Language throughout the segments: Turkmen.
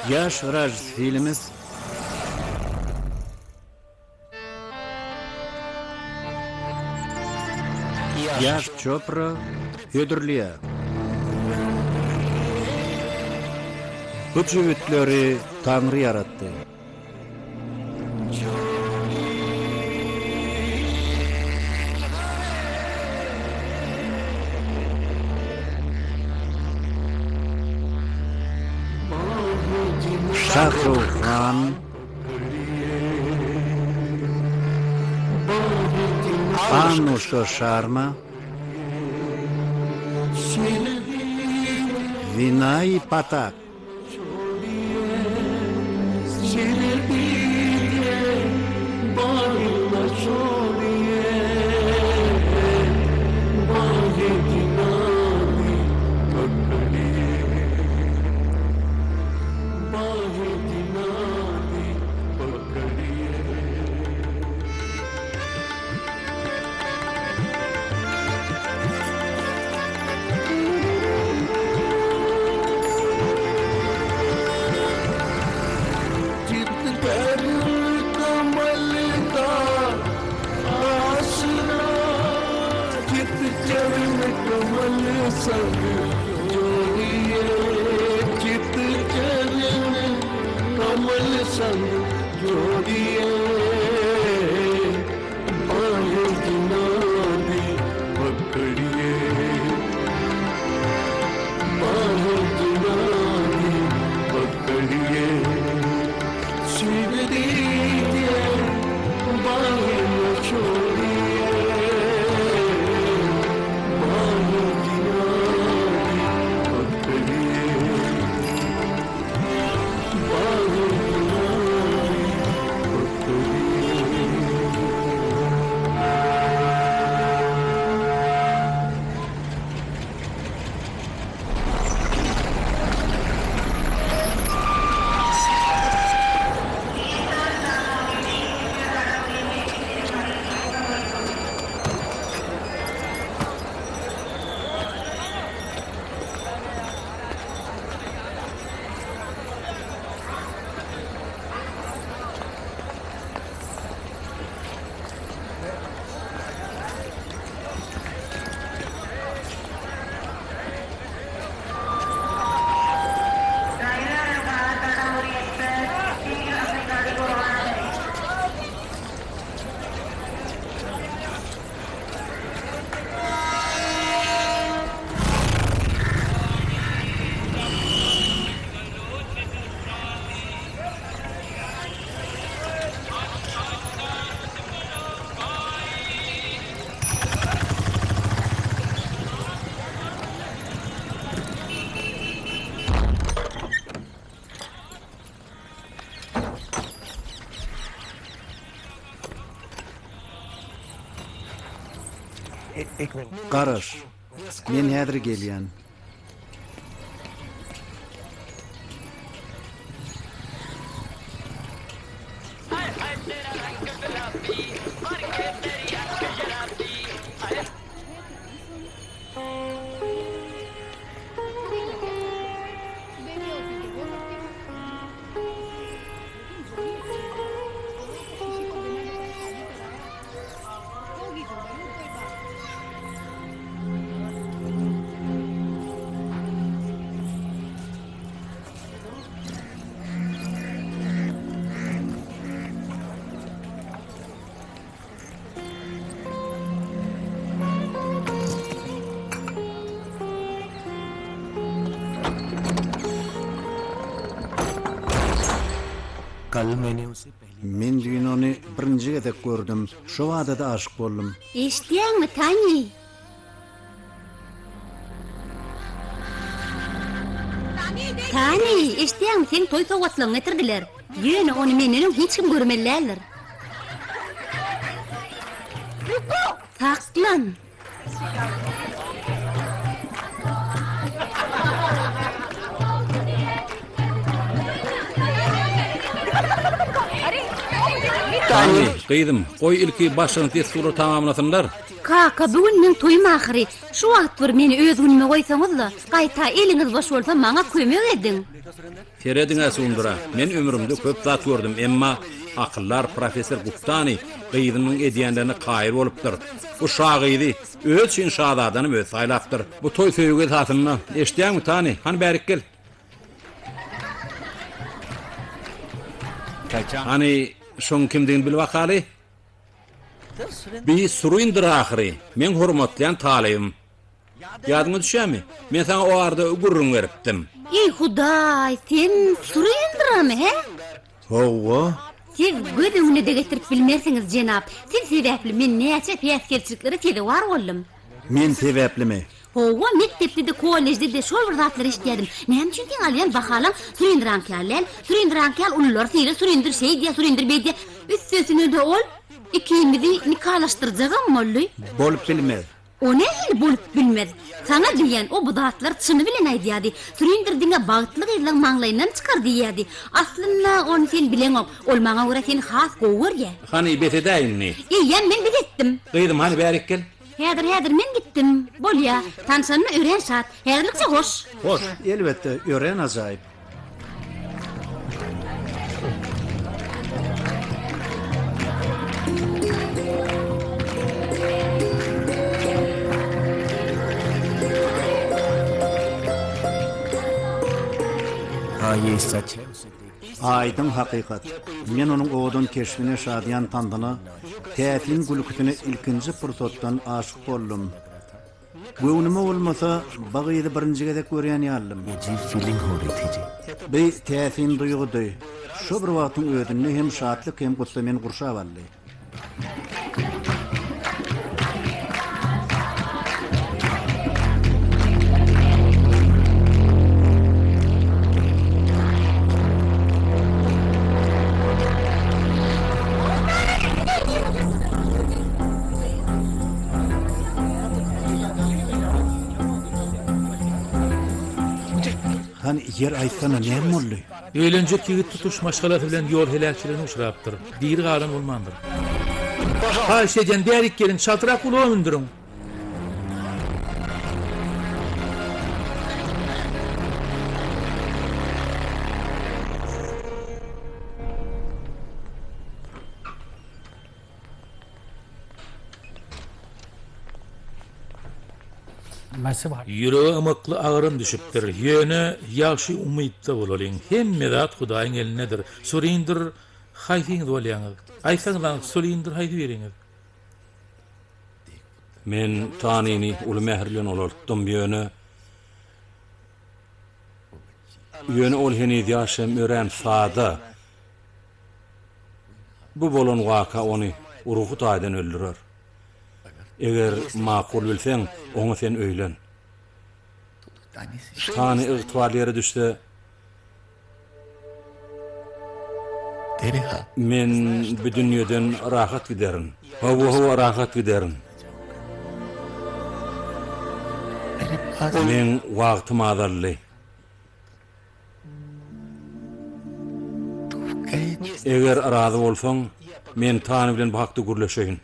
Yash Raj Films Yash Chopra hödürleýär. Bu jübütleri Taňry ýaratdy. Şahruh Han Anuşka Şarma Vinay Pathak. Garaş. Men häzir gelýän. Men düýn ony birinji gezek gördüm. Şo bada-da aşyk boldum. Eşidýäňmi, Tani? Tani, eşidýäňmi, seň toý sowgatlaryňy getirdiler. Ýöne ony menden öň hiç kim görmeli däldir. Saklan! Tani, gyzym, goý ilki başlangyç dessury tamamlasynlar. Kaka, bu gün meň toýum ahyry. Şu wagt bir meni öz günüme goýsaňyz-la. Gaýta eliňiz boş bolsa maňa kömek ediň. Serediň-ä Sundra, men ömrümde köp zat gördüm, emma akyldar professor Guptany gyzynyň edýänlerine kaýyl bolupdyr. Bu şa gyzy özi üçin şazadanam özi saýlapdyr. Bu toý söýgi esasynda. Eşidýäňmi, Tani? Hany bärik gel. Hany, şoň kimdigini bil bakaly. Bi Surindir ahyry, meň hormatlaýan talybym. Ýadyňa düşýärmi? Men saňa o arada gürrüň beripdim. Eý, Hudaý, sen Surindramy, hä? Hawa. Siz göz öňüne-de getirip bilmersiňiz, jenap. Siz sebäpli men näçe päsgelçiliklere sezewar boldum. Men sebäplimi? Hawa, mekdepde-de, kollejde-de şol bir zatlary eşidýärdim. Näme üçin seň alýan bahalaň Surindraňky ýaly däl? Surindraňky ýaly ulular syla, Surindir şeýdýär, Surindir beýdýär. Üstesine-de ol ikimizi nikalaşdyrjagam boldy. Bolup bilmez. O nähili bolup bilmez? Saňa diýýän, o bu zatlary çyny bilen aýdýardy. Surinder diňe bagtly gyzlaň maňlaýyndan çykar diýýärdi. Aslynda, ony sen bileňok. Ol maňa görä seni has gowy görýär. Hany, bes edäý indi. Eýýäm men bes etdim. Gyzym, hany bärik gel. Häzir, häzir men gitdim. Bolýa. Tanşanyma örän şat. Häzirlikçe hoş. Hoş. Elbetde, örän ajaýyp. Aýdyň hakykat. Men onuň owadan keşbine, şadyýan tansyna, täsin gülküsine ilkinji pursatdan aşyk boldum. Göwnüme bolmasa, bu gyzy birinji gezek görýän ýalydym. Bu täsin duýgudy. Şo bir wagtyň özünde hem şatlyk hem gussa meni gurşap aldy. Hany, ýer aýtsana, näme boldy? Öýlenjek ýigit tutuş maşgalasy bilen ýol heläkçiligine uçrapdyr. Diri galan bolmandyr. Haýyş edýän, bärik geliň, çaltrak ulaga mündüriň. Ýürege ymykly agyrym düşüpdir. Ýöne ýagşy umytda bolalyň. Hemme zat Hudaýyň elindedir. Surindir, haýsyňyz bolýaňyz? Aýtsaňyzlaň, Surindir haýsy biriňiz? Men Tanini uly mähir bilen ulaltdym, ýöne Ýöne ol heniz ýaş hem örän sada. Bu bolan waka ony ruhy taýdan öldürer. Eger makul bilseň, oňa sen öýlen. Tani ygtybarly ýere düşse, Men bu dünýeden rahat giderin. Hawa, hawa, rahat giderin. Meň wagtym azaldy. Eger razy bolsaň, men Tani bilen bu hakda gürleşeýin.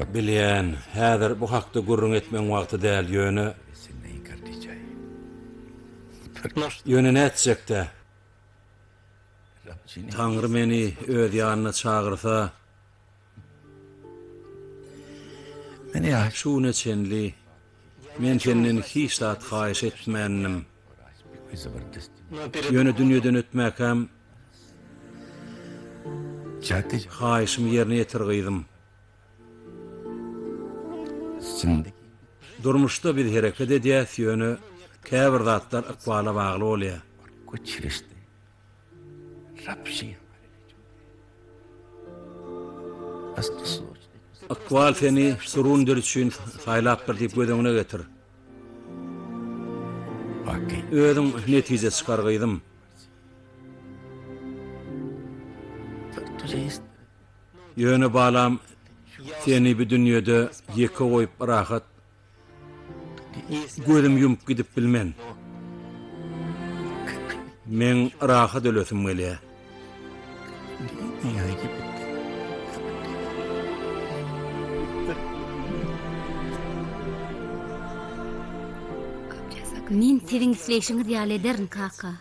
Bilýän, häzir bu hakda gürrüň etmegiň wagty däl, ýöne. Ýöne nätjek-dä? Taňry meni öz ýanyna çagyrsa. Şu güne çenli men senden hiç zat haýyş etmändim. Ýöne dünýeden ötmäkäm, haýyşymy ýerine ýetir gyzym. Durmuşda biz hereket edýäs, ýöne käbir zatlar ykbala bagly bolýar. Ykbal seni Surunder üçin saýlapdyr diýip göz öňüne getir. Özüň netije çykar gyzym. Ýöne balam seni bu dünýede ýeke goýup rahat. Gözüm ýumup gidip bilmen. Meň rahat ölesim gelýär. Men siziň isleýşiňiz ýaly ederin, kaka.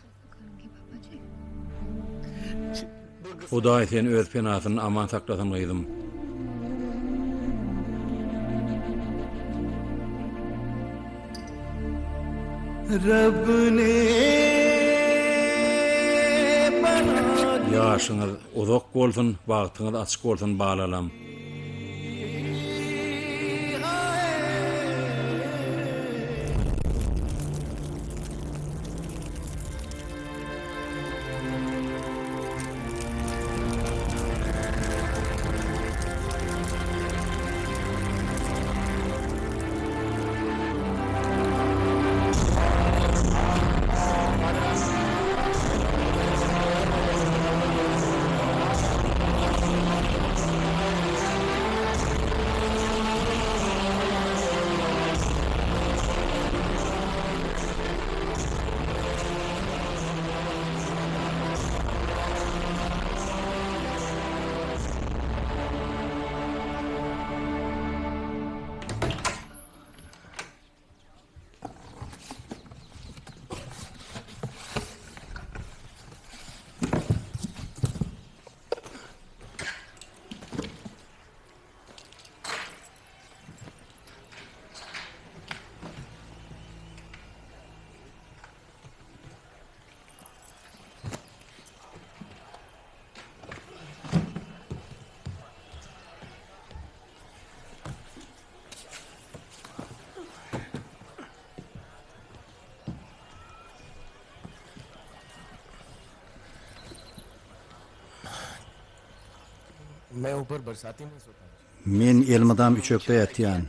Hudaý seni öz penasynda aman saklasyn gyzym. Ýaşyňyz uzak bolsun, bagtyňyz açyk bolsun balalam. Men elmydam üçekde ýatýan.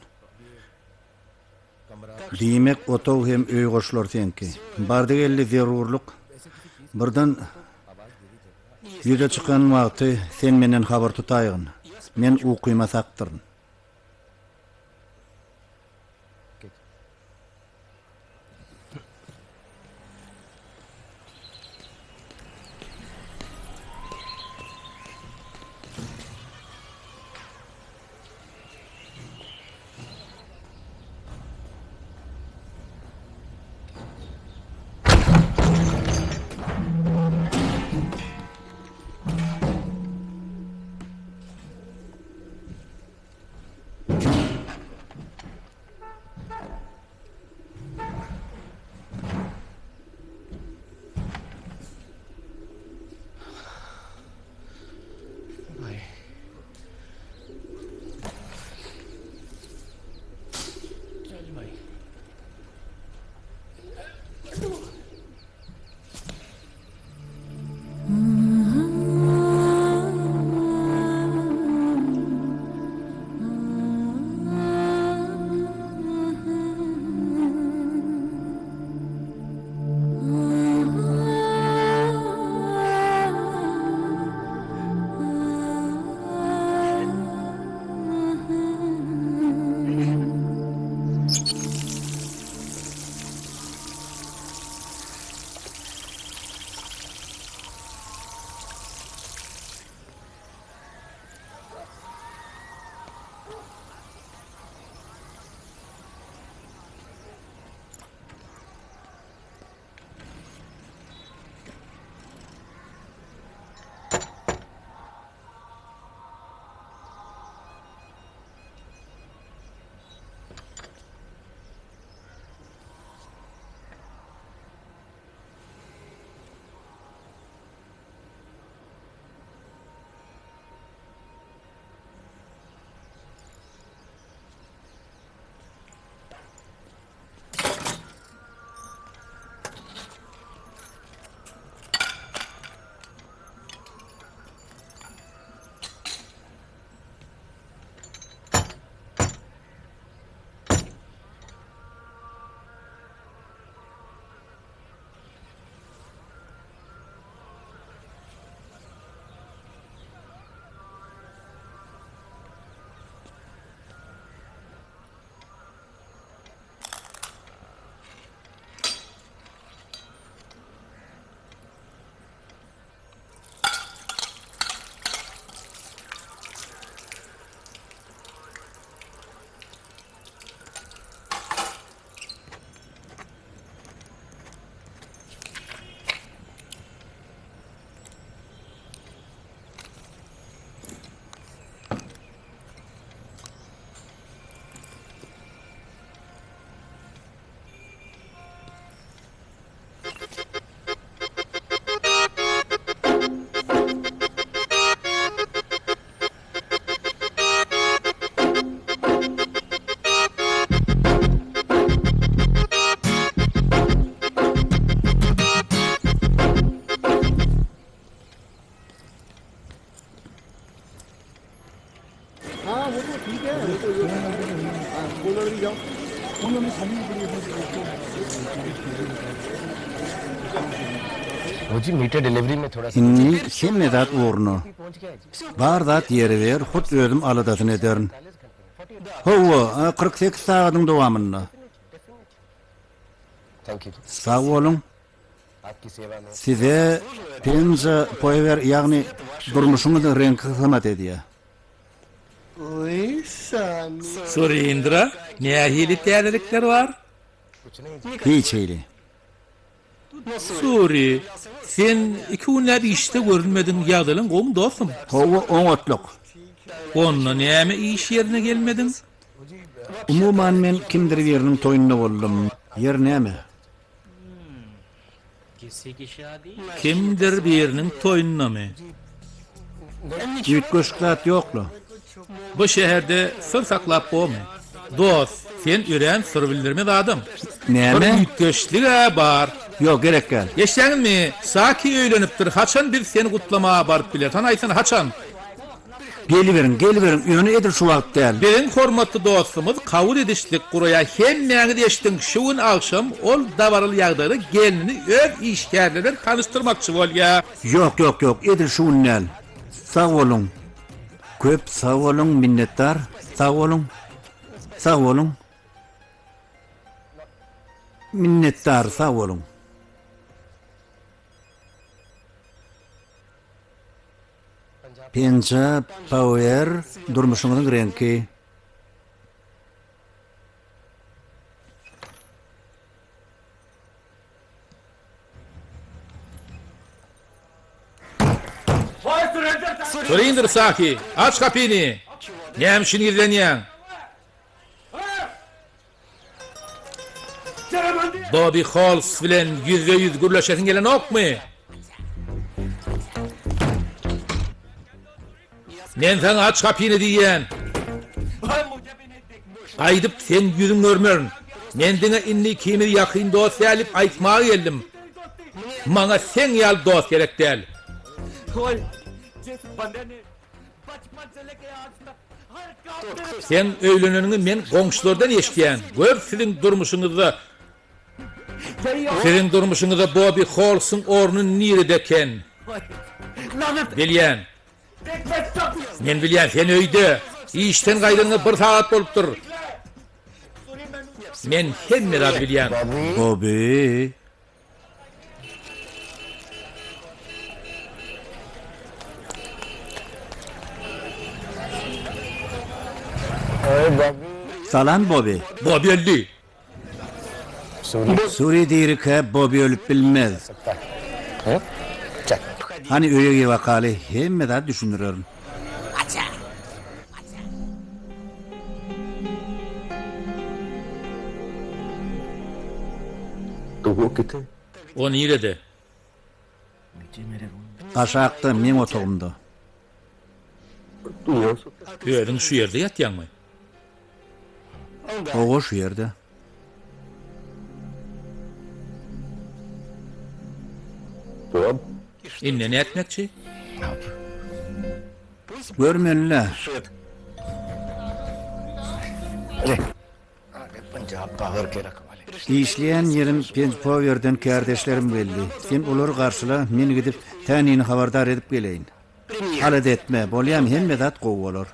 Diýmek, otag hem öý goşlar seňki. Bardy-geldi zerurlyk birden ýüze çykan wagty sen menden habar tutaýgyn. Men ukyma sakdyryn. Indi hemme zat ugruna. Bar zat ýeri-ber, hut özüm aladasyny ederin. Hawa, 48 sagadyň dowamynda. Sag boluň. Size Penja Poewer, ýagny durmuşyňyz reňki hyzmat edýär. Surindra, nähili täzelikler bar? Hiç hili. Suri, sen iki günläp işde görünmediň, ýagdaýlaň gowumy dostum? Hawa, oňatlyk. Onda näme iş ýerine gelmediň? Umuman men kimdir biriniň toýunda boldum. Ýer näme? Kimdir biriniň toýundamy? Üýtgeşik zat ýok-la. Bu şäherde syr saklap bormy? Dost, sen örän syr bildirmez adam. Näme? Bir üýtgeşlig-ä bar. Ýok, gerek däl. Eşitýäňizmi? Saki öýlenipdir. Haçan biz seni gutlamaga baryp bileris? Hany aýtsana, haçan? Geliberiň, geliberiň, ýöne edil şu wagt däl. Biziň hormatly dostumyz kabul edişlik guraýar. Hemmäňiz eşidiň, şu gün agşam ol dabaraly ýagdaýda gelnini öz işgärleri bilen tanyşdyrmakçy bolýar. Ýok, ýok, ýok, edil şu gün däl. Sag boluň. Köp sag boluň, minnetdar. Sag boluň. Sag boluň. Minnetdar, sag boluň. Penja Power durmuşyňyzyň reňki. Surinder Saki, aç gapyny! Näme üçin gizlenýäň? Bobbi Holls bilen ýüzbe-ýüz gürleşesiň gelenokmy? Men saňa aç gapyny diýýän. Gaýdyp seň ýüzüňi görmerin. Men diňe indi ikimiz ýakyn dost däl diýip aýtmaga geldim. Maňa seň ýaly dost gerek däl. Seň öýleneniňi men goňşulardan eşidýän. Gör siziň durmuşyňyzda Siziň durmuşyňyzda Bobbi Hollsyň orny nirede eken? Bilýän. Men bilýän, sen öýde. Işden gaýdanyňa bir sagat bolupdyr. Men hemme zady bilýän. Bobbi. Salam Bobby. Bobby öldi. Suri dirikä Bobby ölüp bilmez. Hany öýe gir bakaly, hemme zady düşündirerin. O nirede? Aşakda, meň otagymda. Özüň şu ýerde ýatýaňmy? Hawa, şu ýerde. Indi nätmekçi? Görmeli-dä. Işleýän ýerim Penjpowerden kärdeşlerim geldi. Sen olary garşyla, men gidip, Tänini habardar edip geleýin. Alada etme, bolýamy, hemme zat gowy bolar.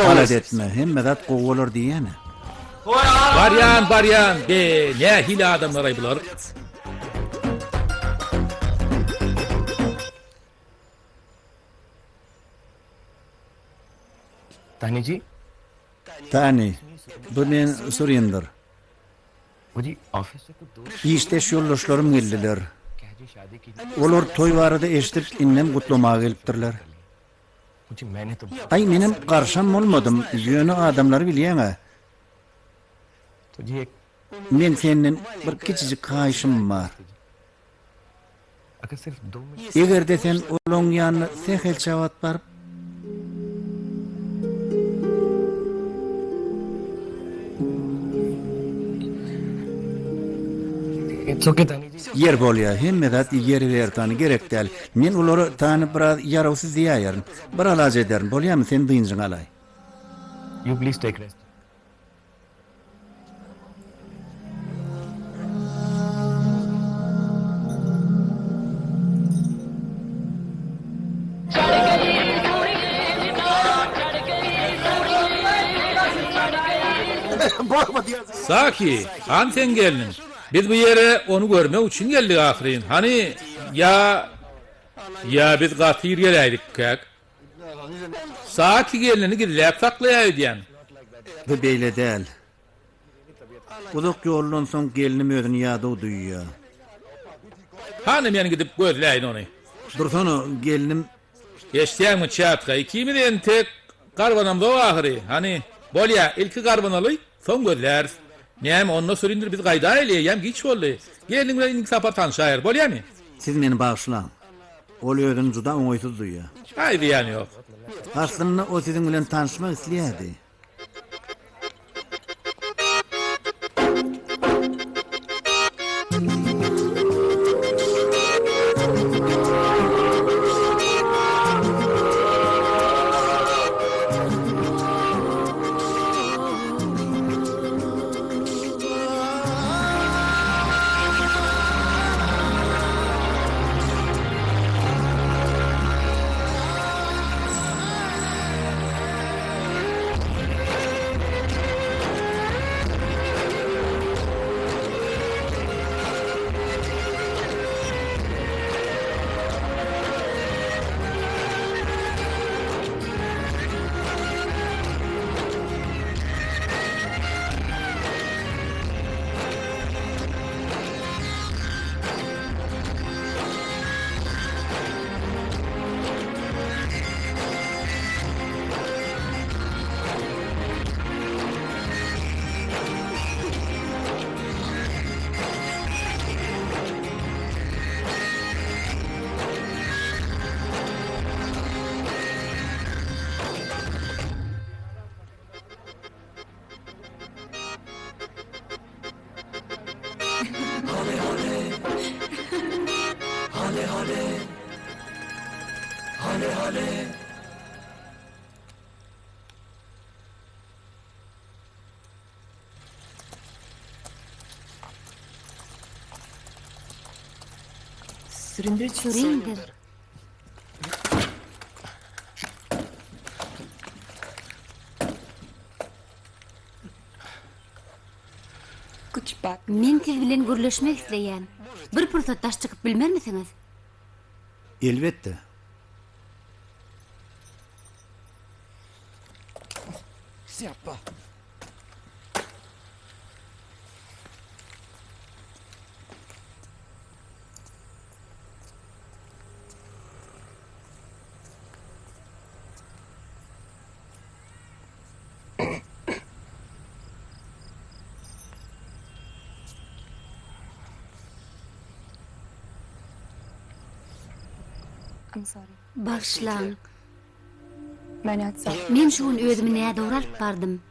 Alada etme, hemme zat gowy bolar diýýän-ä. Barýan, barýan, be, nähili adamlar-aý bular? Tani, bu men Surinder. Işdeş ýoldaşlarym geldiler. Olar toý barada eşidip, indem gutlamaga gelipdirler. Aý, menem garşam bolmadym, ýöne adamlary bilýäň-ä. Men senden bir kiçijik haýyşym bar. Eger-de sen olaň ýanyna sähelçe wagt baryp. Ýer bolýa, hemme zat ýeri-ber Tani, gerek däl. Men olara Tani biraz ýarawsyz diýäýerin. Bir alaç ederin, bolýamy, sen dynjyňy alaý. Saki, hany seň gelniň? Biz bu ýere ony görmek üçin geldik ahyryn. Hany, ýa, ýa biz gaty ir geläýdikkäk? Saki gelnini gizläp saklaýar öýdýän. Bu beýle däl. Uzak ýoldan soň gelnim özüni ýadaw duýýar. Hany men gidip gözläýin ony. Dursana, gelnim. Eşidýäňmi, Çatka, ikimiz entek garbanamzok ahyry. Hany, bolýa, ilki garbanaly, soň gözläris. Näme, onda Surinder biz gaýdaýaly, eýýäm giç boldy. Gelniň bilen indiki sapar tanşaýarys, bolýamy? Siz meni bagyşlaň. Ol özüni juda oňaýsyz duýýar. Aý, zyýany ýok. Aslynda o siziň bilen tanyşmak isleýärdi. Surinder. Men siz bilen gürleşmek isleýän. Bir pursat daş çykyp bilmermisiňiz? Elbetde. Bagyşlaň. Men şu gün özümi nädogry alyp bardym.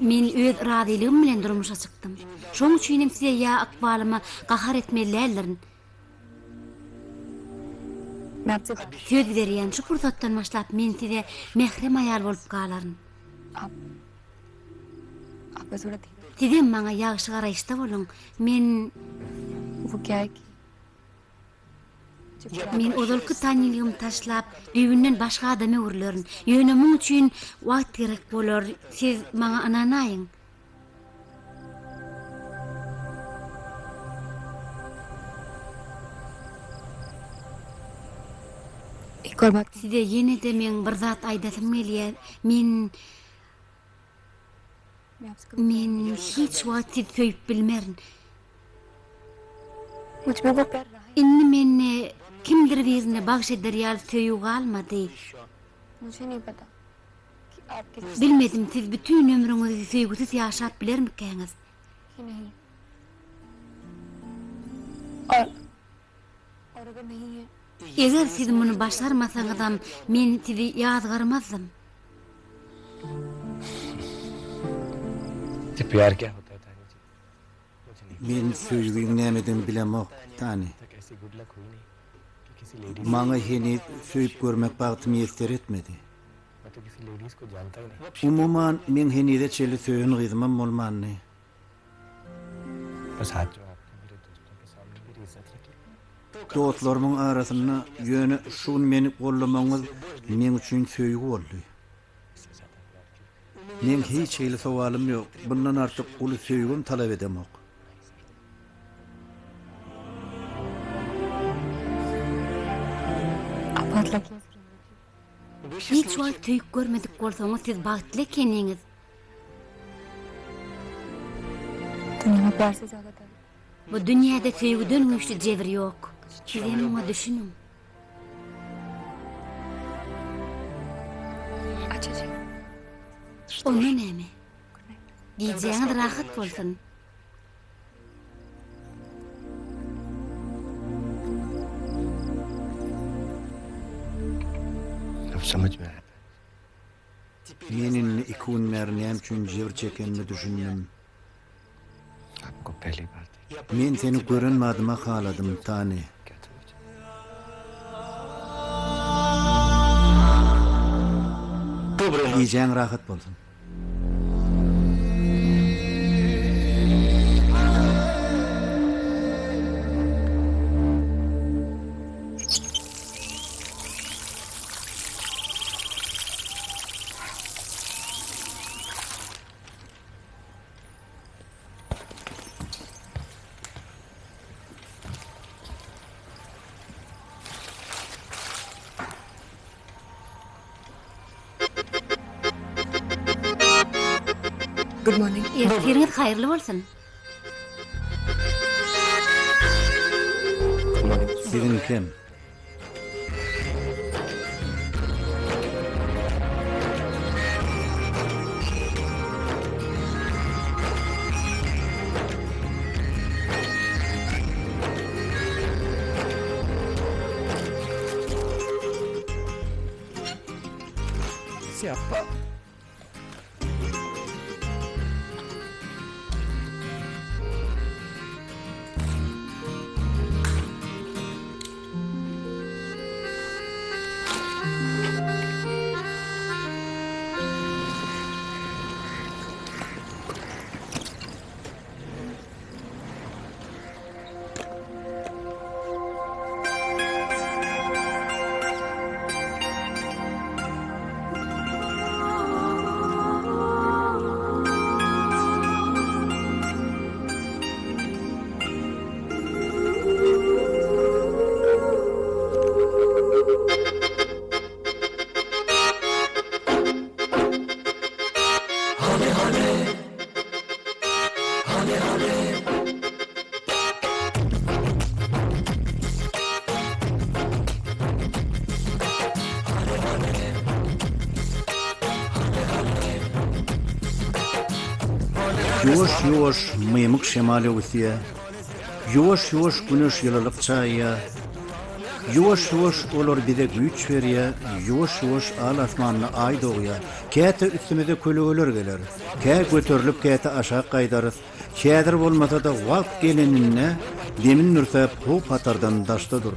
Men öz razylygym bilen durmuşa çykdym. Şoň üçin hem size ýa ykbalyma gahar etmeli däldirin. Söz berýän, şu pursatdan başlap men size mährem aýal bolup galaryn. Sizem maňa ýagşy garaýyşda boluň. Men Men ozalky tanylygymy taşlap, düýbünden başga adama öwrülerin. Ýöne muň üçin wagt gerek bolar, siz maňa ynanaýyň. Size ýene-de meň bir zat aýdasym gelýär. Men Men hiç wagt sizi söýüp bilmerin. Indi mende kimdir birine bagş eder ýaly söýgi galmady. Bilmedim, siz bütin ömrüňizi söýgüsiz ýaşap bilermikäňiz? Eger siz muny başarmasaňyzam, men sizi ýazgarmazdym. Men söýgiň nämedigini bilemok, Tani. Maňa heniz söýüp görmek bagty miýesser etmedi. Umuman, meň henize çenli söýen gyzymam bolmandy. Dostlarymyň arasynda ýöne şu gün meni goldamagyňyz meň üçin söýgi boldy. Meň hiç hili sowalym ýok, bundan artyk uly söýgem talap edemok. Hiç wagt söýüp görmedik bolsaňyz siz bagtly ekeniňiz. Bu dünýäde söýgüden güýçli jebir ýok. Sizem muňa düşüniň. Onda näme? Gijäňiz rahat bolsun. Men indi iki gün bäri näme üçin jebir çekenime düşündim. Men seni gören badyma haladym, Tani. Gijäň rahat bolsun. Good morning. Ertiriňiz haýyrly bolsun. Siziňkem. Ýuwaş-ýuwaş mymyk şemal öwüsýär. Ýuwaş-ýuwaş güneş ýylylyk çaýýar. Ýuwaş-ýuwaş olar bize güýç berýär, ýuwaş-ýuwaş al asmanda aý dogýar. Käte üstümize kölegeler geler. Kä göterilip, käte aşak gaýdarys. Häzir bolmasa-da wagt geleninde demin dürsäp howp-hatardan daşda dur.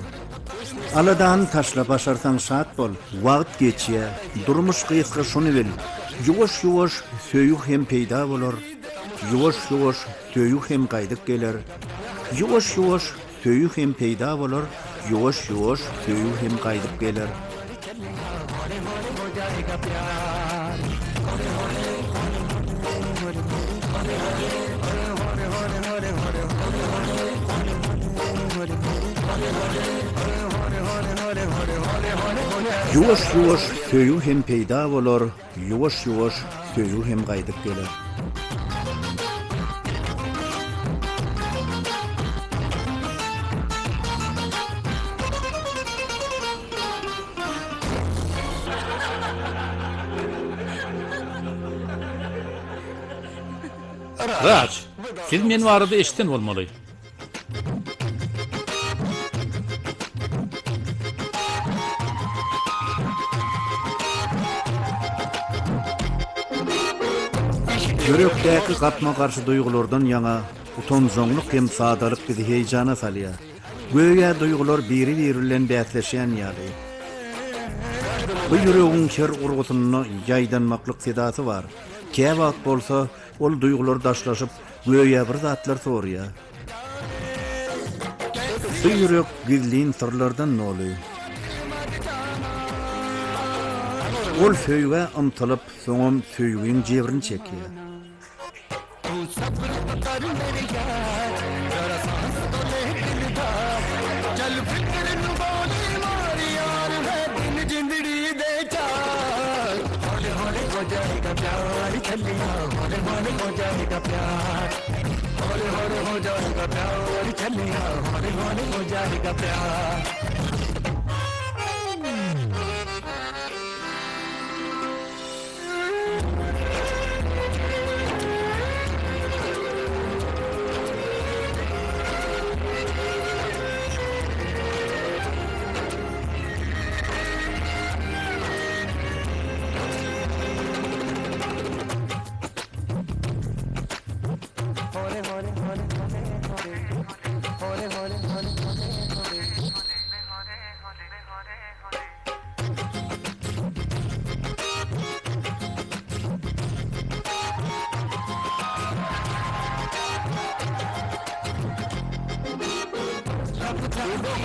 Aladany taşla, başarsaň şat bol. Wagt geçýär, durmuş gysga şuny bil. Ýuwaş-ýuwaş söýgi hem peýda bolar, Ýuwaş-ýuwaş söýgi hem gaýdyp geler. Ýuwaş-ýuwaş Söýgi hem peýda bolar, ýuwaş-ýuwaş söýgi hem gaýdyp geler. Ýuwaş-ýuwaş söýgi hem peýda bolar, Ýuwaş-ýuwaş söýgi hem gaýdyp geler. Raj, siz men barada eşiden bolmaly. Ýürekdäki gapma-garşy duýgulardan ýaňa. Utanjaňlyk hem sadalyk bizi heýjana salýar. Göýä duýgular biri-biri bilen bäsleşýän ýaly. Bu ýüregiň her urgusynda ýaýdanmaklyk sedasy bar. Käwagt bolsa, ol duýgular daşlaşyp, göýä bir zatlar soraýar. Bu ýürek gizlin syrlardan doly. Ol söýgä ymtylyp, soňam söýgiň jebrini çekýär.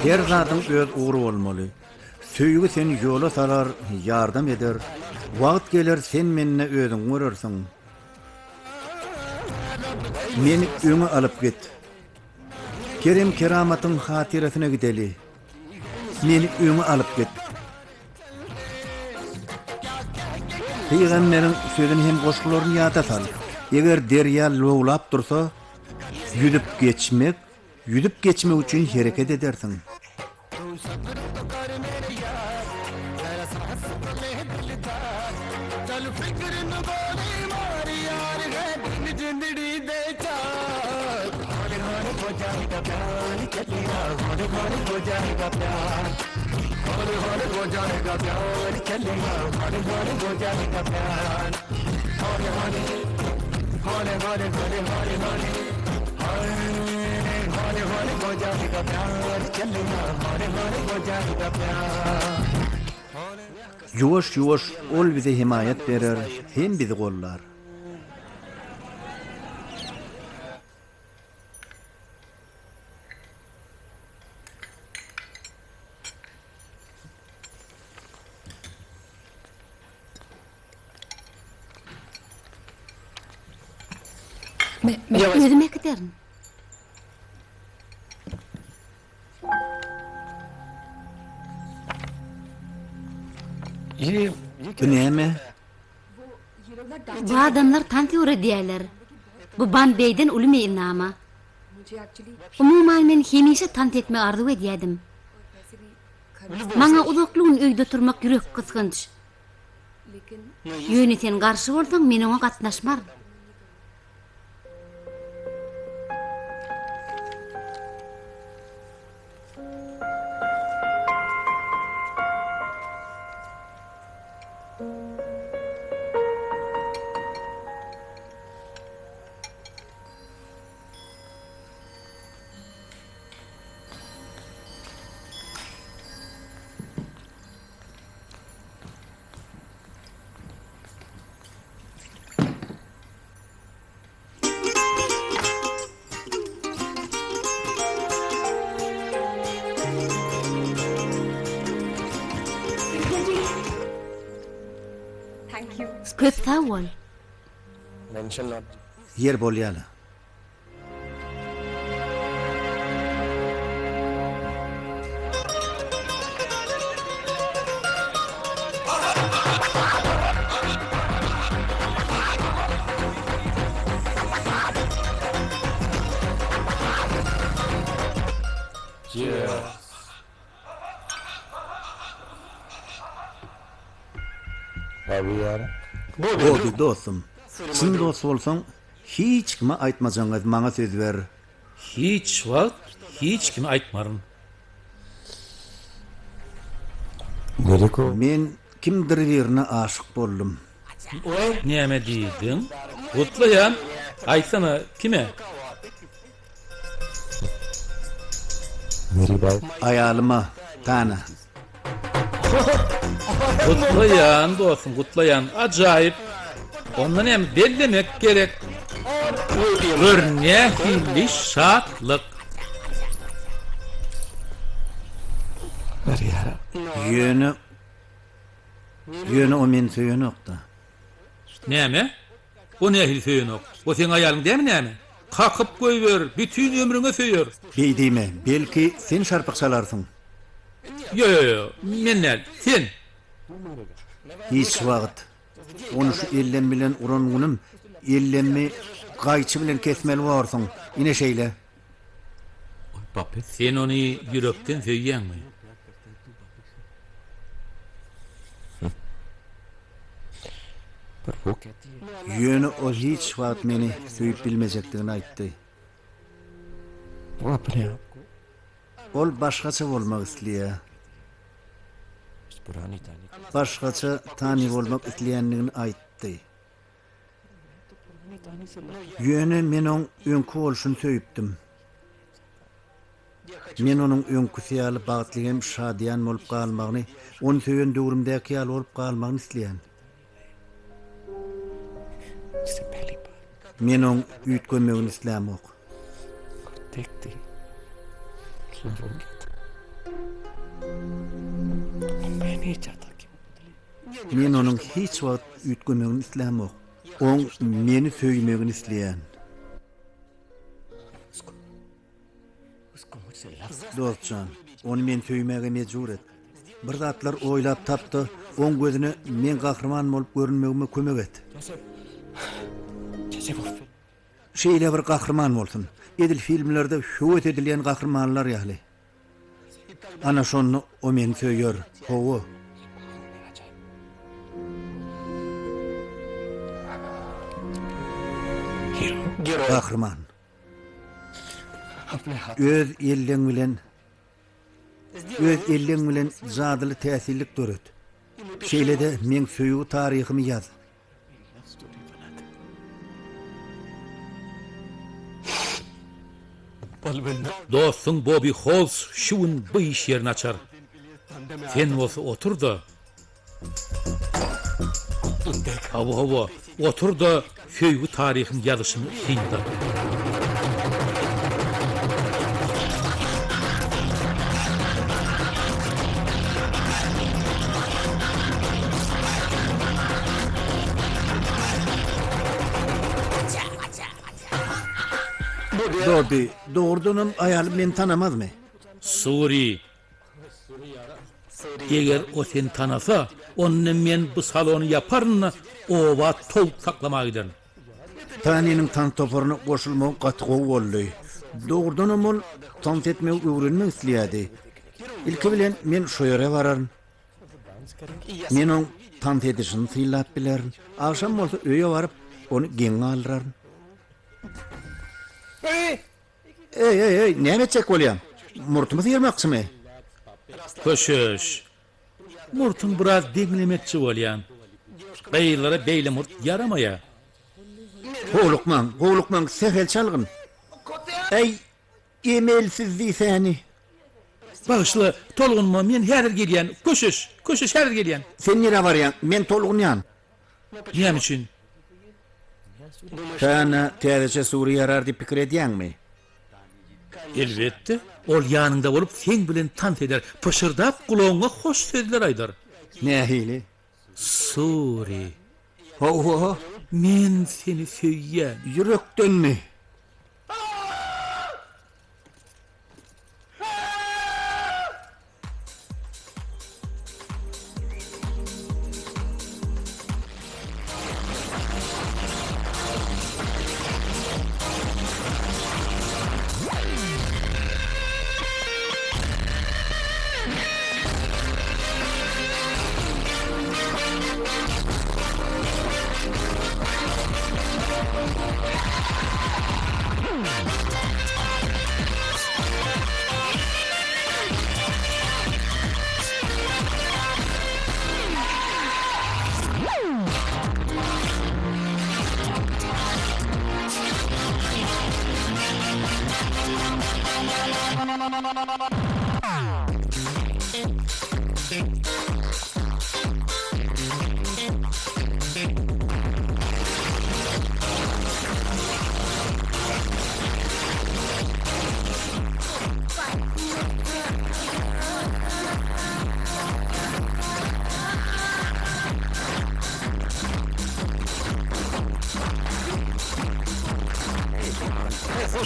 Her zadyň öz ugry bolmaly. Söýgi seni ýola salar, ýardam eder. Wagt geler sen mende özüňi görersiň. Meni öňe alyp git. Kerem-keramatyň hatyrasyna gideli. Meni öňe alyp git. Pygamberiň sözüni hem goşgularyny ýada sal. Eger derýa lowlap dursa, ýüzüp geçmek, ýüzüp geçmek üçin hereket edersiň. Ýuwaş-ýuwaş ol bize hemaýat berer hem bizi gollar. Özüm äkiderin. Bu näme? Bu adamlar tans öwredýärler. Bu Bambeýden uly meýilnama. Umuman men hemişe tans etmegi arzuw edýärdim. Maňa uzakly gün öýde oturmak ýürek gysgynç. Ýöne sen garşy bolsaň men oňa gatnaşmaryn. Köp sag bol. Ýer bolýala. Gobi dostum, çyn dost bolsaň, Hiç kime aýtmajagyňyz maňa söz ber. Hiç wagt hiç kime aýtmaryn. Men kimdir birine aşyk boldum. Näme diýdiň? Gutlaýan. Aýtsana, kime? Aýalyma, Tana. Gutlaýan, dostum, gutlaýan. Ajaýyp. Onda näme, bellemek gerek. Gör, nähili şatlyk. Ýöne, ýöne o meni söýenok-da. Näme? O nähili söýenok? O seň aýalyň dämi näme? Kakyp goýber, bütin ömrüňe söýer. Beý diýme, belki, sen şarpyk çalarsyň. Ýo, ýo, ýo, men däl, sen. Hiç wagt. Ony şu ellem bilen uran günüm, ellemmi gaýçy bilen kesmeli borsuň. Ine şeýle. Sen ony ýürekden söýýäňmi? Ýöne ol hiç wagt meni söýüp bilmejekdigini aýtdy. Ol başgaça bolmak isleýär. Başgaça Tani bolmak isleýändigini aýtdy. Ýöne men oň öňki bolşuny söýüpdim. Men onuň öňküsi ýaly bagtly hem şadyýan bolup galmagyny, ony söýen döwrümdäki ýaly bolup galmagyny isleýän. Men oň üýtgemegini islämok. Men onuň hiç wagt üýtgemegini islämok. Oň meni söýmegini isleýän. Dost jan, ony meni söýmäge mejbur et. Bir zatlar oýlap tap-da, oň gözüne meň gahryman bolup görünmegime kömek et. Şeýle bir gahryman bolsun, edil filmlerde höwes edilýän gahrymanlar ýaly. Ana şonda o meni söýer. Hawa. Gahryman. Öz elleň bilen Öz elleň bilen jadyly täsinlik döret. Şeýle-de meň söýgi taryhymy ýaz. Dostuň Bobbi Holz şu gün bu iş ýerini açar. Sen bolsa otur-da. Hawa, hawa, otur-da, söýgi taryhyň ýazyşyny synla. Bobbi, dogrudanam aýalym meni tanamazmy? Suri, Eger o seni tanasa, onda men bu salony ýaparyn-da, oba towuk saklamaga giderin. Taniniň tans toparyna goşulmagy gaty gowy boldy. Dogrudanam ol tans etmegi öwrenmek isleýärdi. Ilki bilen men şo ýere bararyn. Men oň tans edişini synlap bilerin. Agşam bolsa öýe baryp, ony geň galdyraryn. Eý, eý, eý, näme etjek bolýaň? Murtumy syrmakçymy? Köşeş. Murtuňy biraz deňlemekçi bolýan. Gyzlara beýle murt ýaramaýar. Howlukmaň, howlukmaň, sähel çalgyn. Äý, emelsiz diýsäni. Bagyşla, tolgunma, men häzir gelýän. Köşeş, köşeş, häzir gelýän. Sen nirä barýaň? Men tolgunýan. Näme üçin? Tana täzeçe suri ýarar diýip pikir edýäňmi? Elbetde, ol ýanyňda bolup seň bilen tans eder, pyşyrdap gulagyňa hoş sözler aýdar. Nähili? Suri. Hawa. Men seni söýýän. Ýürekdenmi?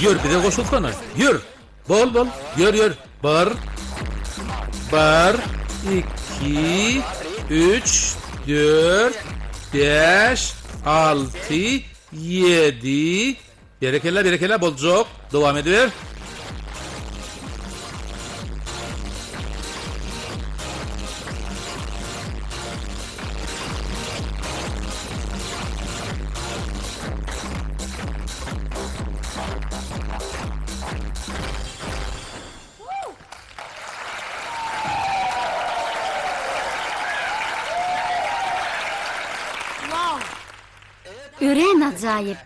Ýör, bize goşulsana. Ýör! Bol, bol. Ýör, ýör. Bir, bir, iki, üç, dört, bäş, alty, ýedi. Berekella, berekella, boljak. Dowam ediber. Örän ajaýyp.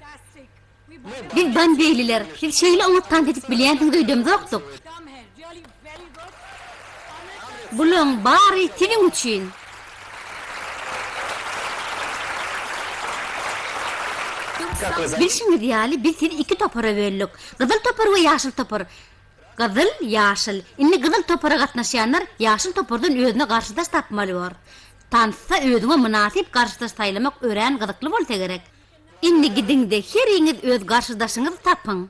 Biz bombeýliler, siz şeýle oňat tans edip bilýänsiňiz öýdemzokdyk. Bulaň bary siziň üçin. Bilşiňiz ýaly, biz sizi iki topara böldük. Gyzyl topar we ýaşyl topar. Gyzyl, ýaşyl. Indi gyzyl topara gatnaşýanlar ýaşyl topardan özüne garşydaş tapmaly bor. Tansda özüňe mynasyp garşydaş saýlamak örän gyzykly bolsa gerek. Indi gidiň-de heriňiz öz garşydaşyňyzy tapyň.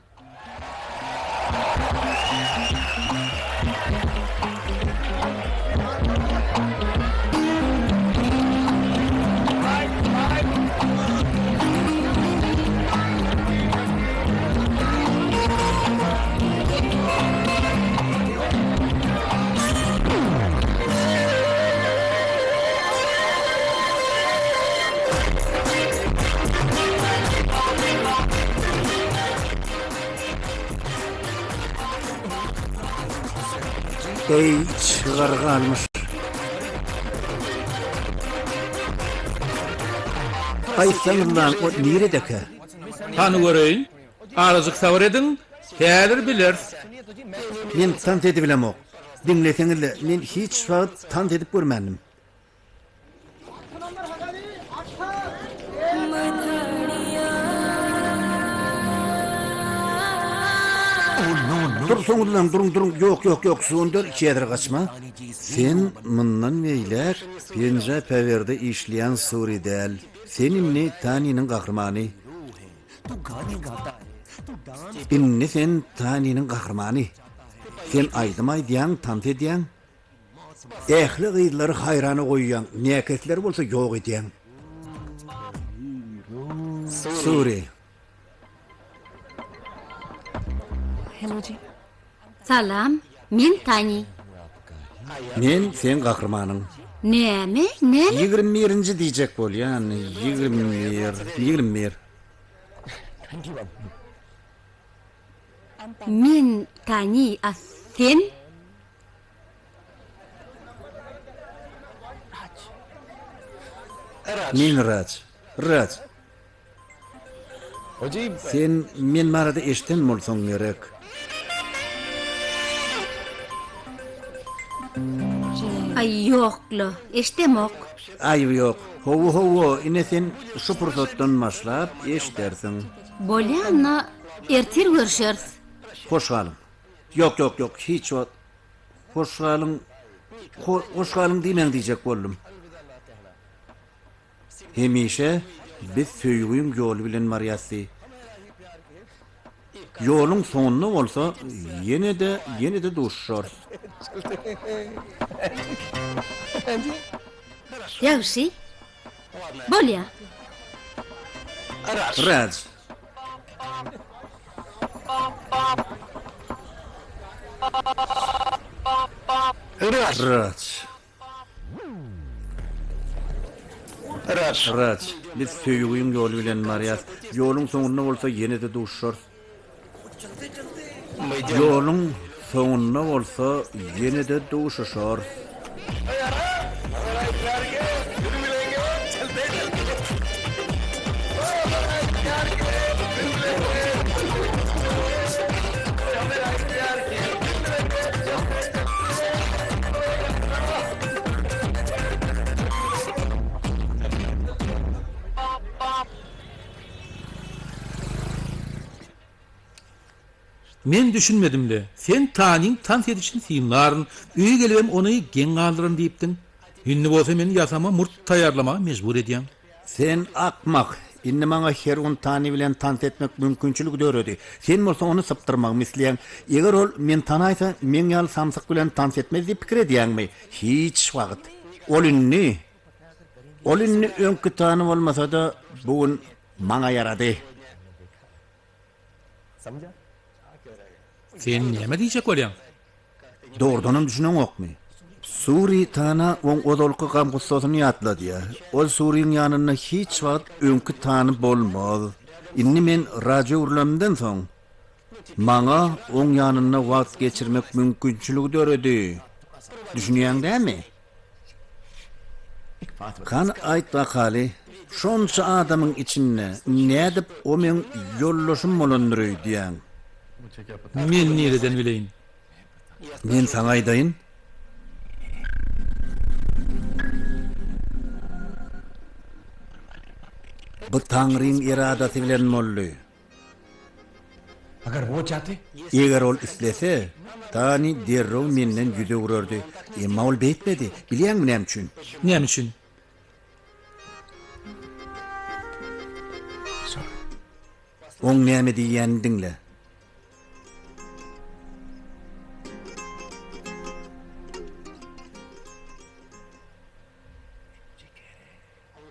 Eý, çygar galmyş. Aýtsaňyzlaň, o niredekä? Hany göreýin. Azajyk sabyr ediň, häzir bileris. Men tans edibilemok. Diňleseňizle, men hiç wagt tans edip görmändim. Dursaňyzlaň, duruň, duruň, ýok, ýok, ýok, Sundar, häzir gaçma. Sen mundan beýläk Penja Päwerde işleýän Suri däl. Sen indi Taniniň gahrymany. Indi sen Taniniň gahrymany. Sen aýdym aýdýaň, tans edýäň. Ähli gyzlary haýrana goýýaň, näkesleri bolsa ýok edýäň. Suri. Salam, men Tani. Men seň gahrymanyň. Näme? Näme? 21-nji diýjek bolýan, 21, 21. Men Tani, a sen? Men Raj. Raj. Sen men barada eşden bolsaň gerek. Aý ýok-la, eşdemok. Aýby ýok. Hawa, hawa, ine sen şu pursatdan başlap eşdersiň. Bolýa-na, ertir görşeris. Hoş galyň. Ýok, ýok, ýok, hiç wagt hoş galyň, hoş galyň diýmäň diýjek boldum. Hemişe biz söýgiň ýoly bilen barýasy. Ýoluň soňunda bolsa ýene-de, ýene-de duşuşarys. Ýagşy. Bolýa. Raj. Raj. Raj, biz söýgiň ýoly bilen barýas. Ýoluň soňunda bolsa ýene-de duşuşarys. Ýoluň soňunda bolsa ýene-de duşuşarys. Men düşünmedim-le, sen Tanyň tans edişini synlaryn, öýe gelibem ony geň galdyraryn diýipdiň. Indi bolsa meni ýasama murt taýýarlamaga mejbur edýäň. Sen akmak! Indi maňa her gün Tani bilen tans etmek mümkinçiligi döredi. Sen bolsa ony sypdyrmagymy isleýäň. Eger ol meni tanaýsa, meň ýaly samsyk bilen tans etmez diýip pikir edýäňmi? Hiç wagt. Ol indi, ol indi öňki Tani bolmasa-da, bu gün maňa ýarady. Sen näme diýjek bolýaň? Dogrudanam düşüneňokmy? Suri Tana oň ozalky gam-gussasyny ýatladýar. Ol Suriň ýanynda hiç wagt öňki Tany bolmaz. Indi men Raja öwrülenimden soň, maňa oň ýanynda wagt geçirmek mümkinçiligi döredi. Düşünýäň dämi? Hany aýt bakaly, şonça adamyň içinde nädip o meň ýoldaşym bolandyr öýdýäň? Men nireden bileýin? Men saňa aýdaýyn. Bu Taňryň eradasy bilen boldy. Eger ol islese, Tani derrew menden ýüz öwrerdi. Emma ol beýtmedi. Bilýäňmi näme üçin? Näme üçin? Oň näme diýýänini diňle.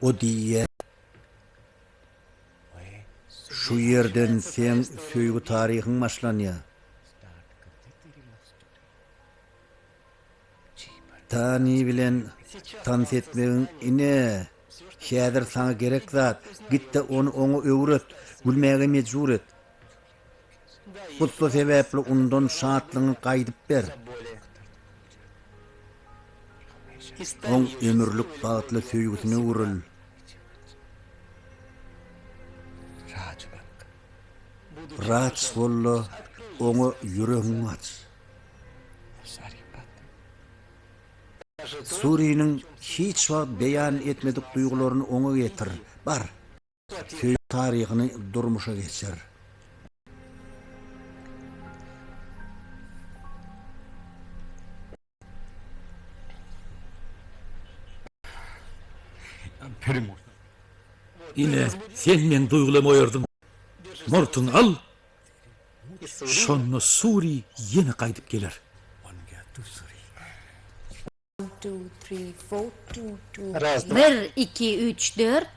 O diýýär. Şu ýerden seň söýgi taryhyň başlanýar. Tani bilen tans etmegiň ine, häzir saňa gerek zat. Git-de ony oňa öwret, gülmäge mejbur et. Gussa sebäpli undan şatlygyňy gaýdyp ber. Oň ömürlik bagtly söýgüsine öwrül. Raç bol-da, oňa ýüregiňi aç. Suriniň hiç wagt beýan etmedik duýgularyny oňa getir. Bar, söýgi taryhyny durmuşa geçir. Ine, sen meň duýgulamy oýardyň. Murtuňy al! Şonda Suri ýene gaýdyp geler. Bir, iki, üç, dört.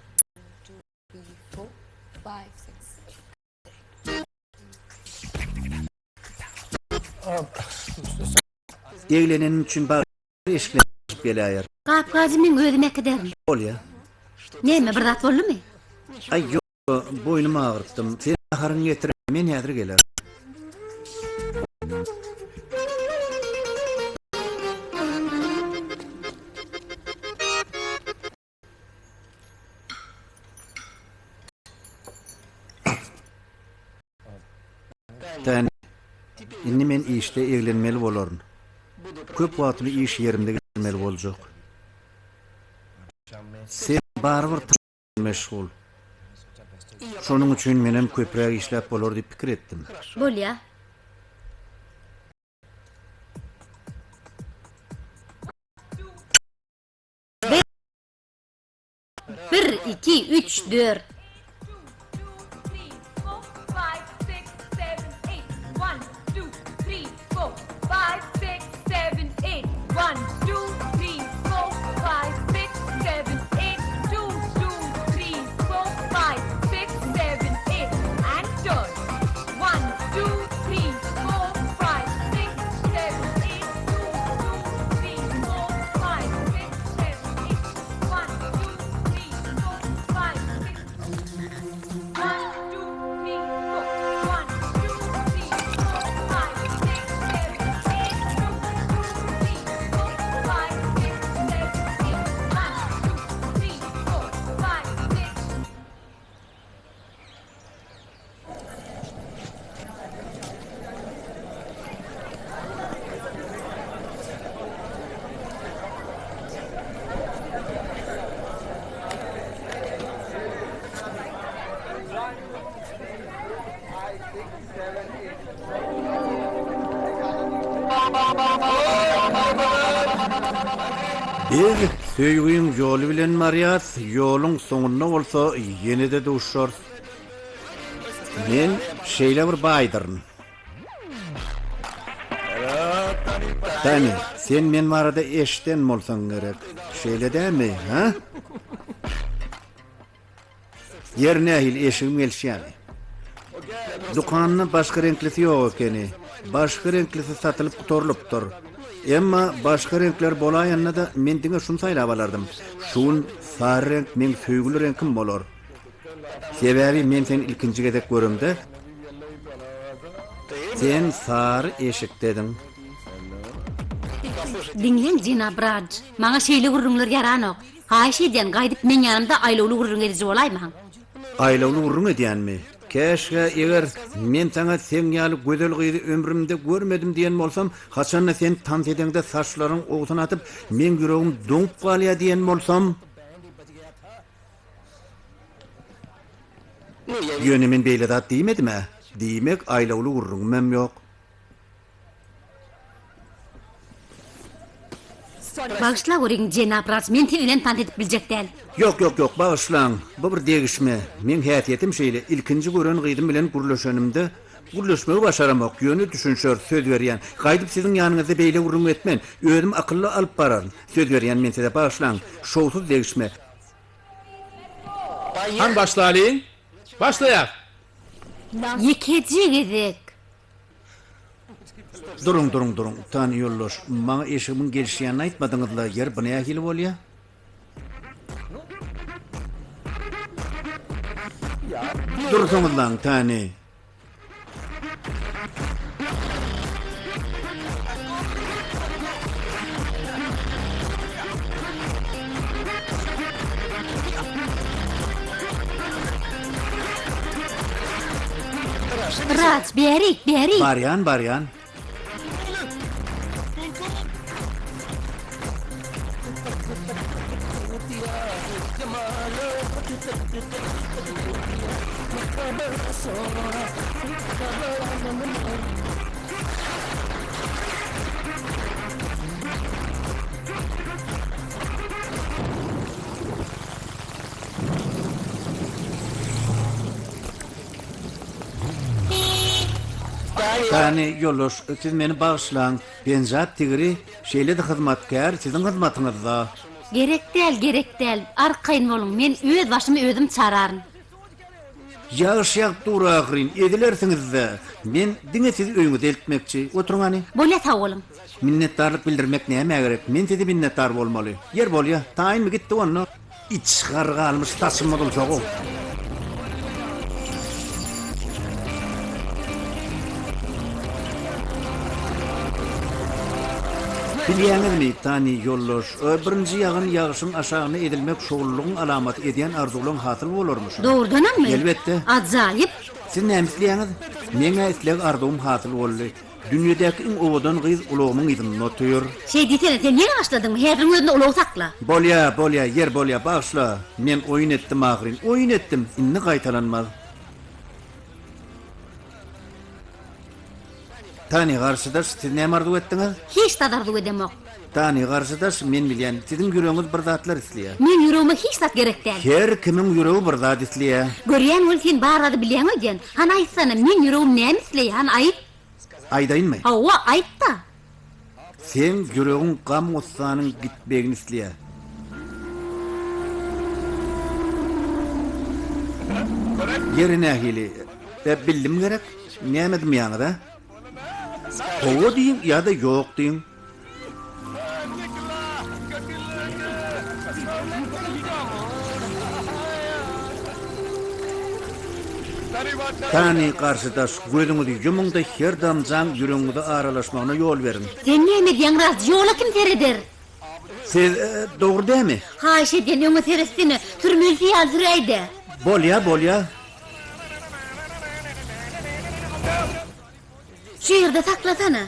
Eglenenim üçin bagyr eşiklenip geläýer. Gap-gajy meň özüm äkiderin. Bolýa. Näme, bir zat boldumy? Aý, ýok, boýnumy agyrtdym. Sen naharyňy getir, men häzir gelerin. Täne, indi men işde eglenmeli bolaryn. Köp wagtymy iş ýerimde geçirmeli boljak. Sen barybir meşgul. Şonuň üçin menem köpräk işläp bolar diýip pikir etdim. Bolýa. Bir, iki, üç, dört. Biz söýgiň ýoly bilen barýas, ýoluň soňunda bolsa ýene-de duşarys. Men şeýle bir baýdyryn. Tani, sen men barada eşden bolsaň gerek. Şeýle dälmi, hä? Ýer nähili, eşigim gelişýärmi? Dükanda başga reňklisi ýok ekeni. Başga reňklisi satylyp gutarylypdyr. Emma başga reňkler bolaýanda-da men diňe şuny saýlap alardym. Şu gün sary reňk meň söýgüli reňkim bolar. Sebäbi men seni ilkinji gezek göremde, sen sary eşikdediň. Diňläň, jenap Radž, maňa şeýle gürrüňler ýaranok. Haýyş edýän, gaýdyp meň ýanymda aýlawly gürrüň ediji bolaýmaň. Aýlawly gürrüň edýänmi? Käşgä, eger men saňa seň ýaly gözel gyzy ömrümde görmedim diýen bolsam, haçanda sen tans edeňde saçlaryň owsun atyp, meň ýüregim doňup galýar diýen bolsam. Ýöne men beýle zat diýmedim-ä. Diýmek, aýlawly gürrüňimem ýok. Bagyşlaweriň, jenap Raj, men siz bilen tans edip biljek däl. Ýok, ýok, ýok, bagyşlaň. Bu bir degişme. Meň häsiýetim şeýle, ilkinji gören gyzym bilen gürleşenimde, gürleşmegi başaramok, ýöne düşünşeris, söz berýän. Gaýdyp siziň ýanyňyzda beýle gürrüň etmen. Özüm akylly alyp bararyn. Söz berýän men size, bagyşlaň. Şowsuz degişme. Hany başlalyň? Başlaýas! Ýekeje gezek. Duruň, duruň, duruň, Tani ýoldaş, maňa eşigimiň gelişýänini aýtmadyňyz-la, ýeri bu nähili bolýa? Dursaňyzlaň, Tani. Raj, bärik, bärik. Barýan, barýan. Hany, ýoldaş, siz meni bagyşlaň, Penjap tigri şeýle-de hyzmatkär siziň hyzmatyňyzda. Gerek däl, gerek däl, arkaýyn boluň, men öz başymy özüm çararyn. Ýagyş ýagyp dur ahyryn, ezilersiňiz-dä. Men diňe sizi öýüňize eltmekçi. Oturyň hany. Bolýa, sag boluň. Minnetdarlyk bildirmek nämä gerek? Men size minnetdar bolmaly. Ýer bolýa, taýynmy gitdik onda? Iç gar galmyş saçym bozulsa-ow. Bilýäňizmi, Tani ýoldaş, birinji ýagan ýagşyň aşagynda ezilmek şowlulygyň alamaty, edýän arzuwlaň hasyl bolarmyşyn. Dogrudanammy? Elbetde. Ajaýyp! Siz näme isleýäňiz? Meň-ä isleg-arzuwym hasyl boldy. Dünýedäki iň owadan gyz ulagymyň yzynda otyr. Şeý diýsene, sen ýene başladyňmy? Häziriň özünde ulagy sakla. Bolýa, bolýa, ýer bolýa, bagyşla. Men oýun etdim ahyryn, oýun etdim. Indi gaýtalanmaz. Tani garşydaş, siz näme arzuw etdiňiz? Hiç zat arzuw edemok. Tani garşydaş, men bilýän, siziň ýüregiňiz bir zatlar isleýär. Meň ýüregime hiç zat gerek däl. Her kimiň ýüregi bir zat isleýär. Görýän weli sen bar zady bilýäň öýdýän. Hany aýtsana, meň ýüregim näme isleýär, hany aýt. Aýdaýynmy? Hawa, aýt-da. Seň ýüregiň gam-gussanyň gitmegini isleýär. Ýeri nähili? Ä, bildim gerek? Näme dymýaňyz, ä? Hawa diýiň ýa-da ýok diýiň. Hany, garşydaş, gözüňizi ýumuň-da, her damjaň ýüregiňize aralaşmagyna ýol beriň. Sen näme edýäň, Raz, ýola kim sereder? Siz, dogry dämi? Haýyş edýän, öňe seretsene, sürmelisi ýaly süräý-dä. Bolýa, bolýa. Şu ýerde saklasana.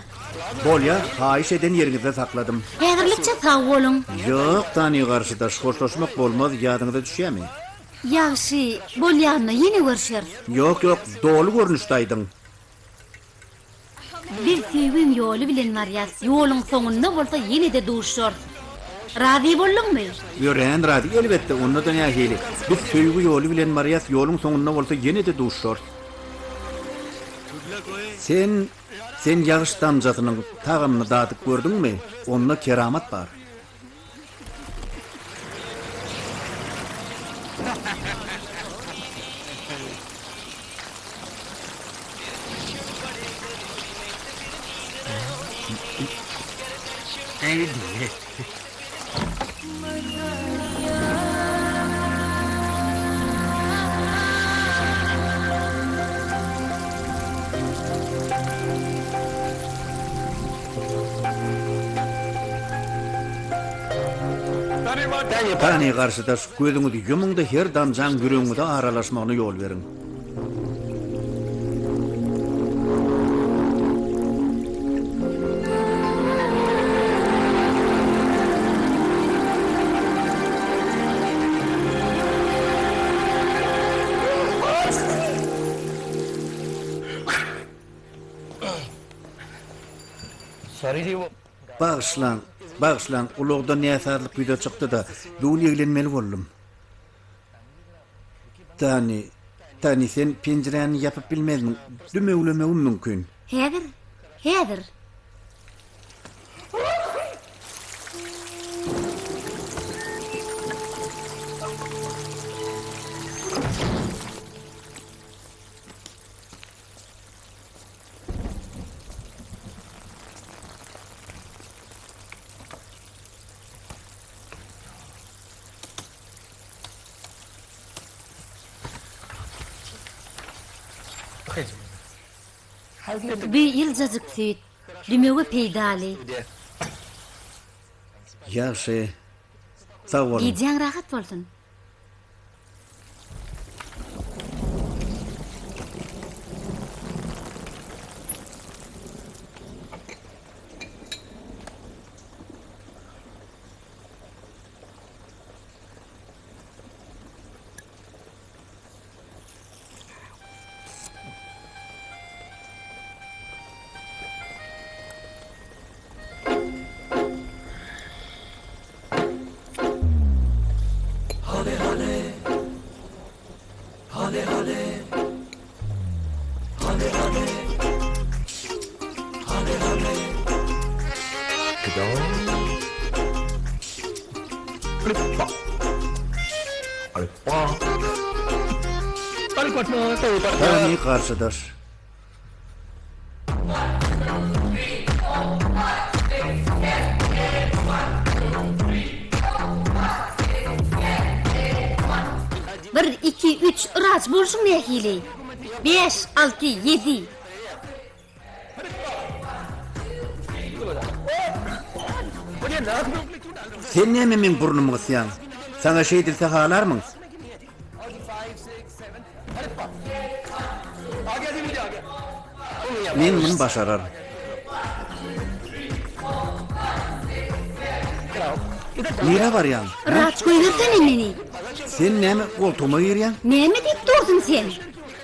Bolýa, haýyş eden ýeriňizde sakladym. Häzirlikçe sag boluň. Ýok, Tani garşydaş, hoşlaşmak bolmaz, ýadyňyza düşýämi? Ýagşy, bolýanda ýene görşeris. Ýok, ýok, doly görnüşde aýdyň. Biz söýgiň ýoly bilen barýas, ýoluň soňunda bolsa ýene-de duşarys. Razy bolduňmy? Örän razy, elbetde, onda-da nähili. Biz söýgi ýoly bilen barýas, ýoluň soňunda bolsa ýene-de duşarys. Sen, sen ýagyş damjasynyň tagamyny dadyp gördüňmi? Onda keramat bar. Tani garşydaş, gözüňizi ýumuň-da her damjaň ýüregiňize aralaşmagyna ýol beriň. Bagyşlaň, bagyşlaň, ulagda näsazlyk ýüze çykdy-da, bu gün eglenmeli boldum. Tani, Tani, sen penjiräni ýapyp bilmezmiň? Dümewlemegim mümkin. Häzir, häzir. Bu ýyljajyk süýt, dümewe peýdaly. Ýagşy. Sag boluň. Gijäň rahat bolsun. Tani garşydaş. Bir, iki, üç, Yraç, bolşuň nähili? Bäş, alty, ýedi. Sen näme meň burnumy gysýaň? Saňa şeýdilse halarmyň? Men muny başararyn. Nirä barýaň? Yraç, goýbersene meni. Sen näme goltugyma girýäň? Näme diýip dursuň sen?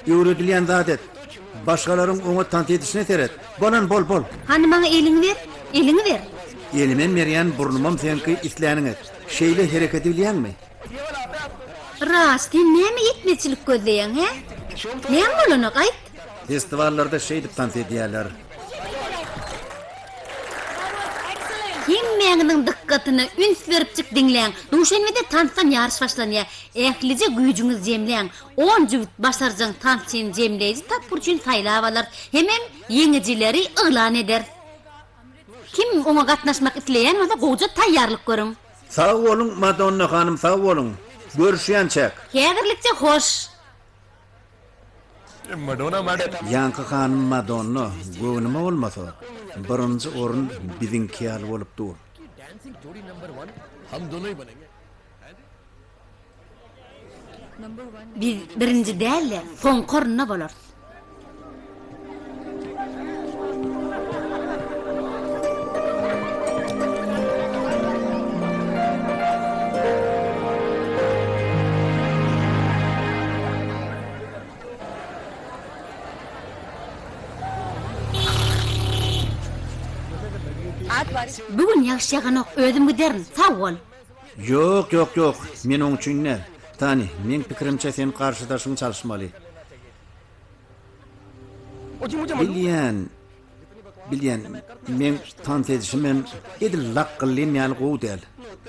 Öwredilýän zat et. Başgalaryň oňat tans edişine seret. Bolan bol, bol. Hany maňa eliňi ber, eliňi ber. Elimem berýän, burnumam seňki, isläniň et. Şeýle hereketi bilýäňmi? Ras, sen näme ýetmezçilik gözleýäň, hä? Näme bolanok, aýt? Festiwallarda şeýdip tans edýärler. Hemmäňiziň dykgatyna üns beripjik diňläň. Duşenbede tansdan ýaryş başlanýar. Ählije güýjüňizi jemläň. On jübüt başarjaň tansçyny jemleýji tapgyr üçin saýlap alarys hemem ýeňijileri yglan ederis. Kim oňa gatnaşmak isleýän bolsa gowja taýýarlyk görüň. Sag boluň, Madonna hanym, sag boluň. Görüşýänçäk. Häzirlikçe hoş. Ýaňky hanym Madonna, göwnüme bolmasa, birinji orun biziňki ýaly bolup dur. Biz birinji däl-de, soňky orunda bolarys. Bu gün ýagyş ýaganok, özüm giderin. Sag bol. Ýok, ýok, ýok, men oň üçin däl. Tani, meň pikirimçe sen garşydaşyňy çalyşmaly. Bilýän, bilýän, meň tans edişimem edil lakgyllym ýaly gowy däl.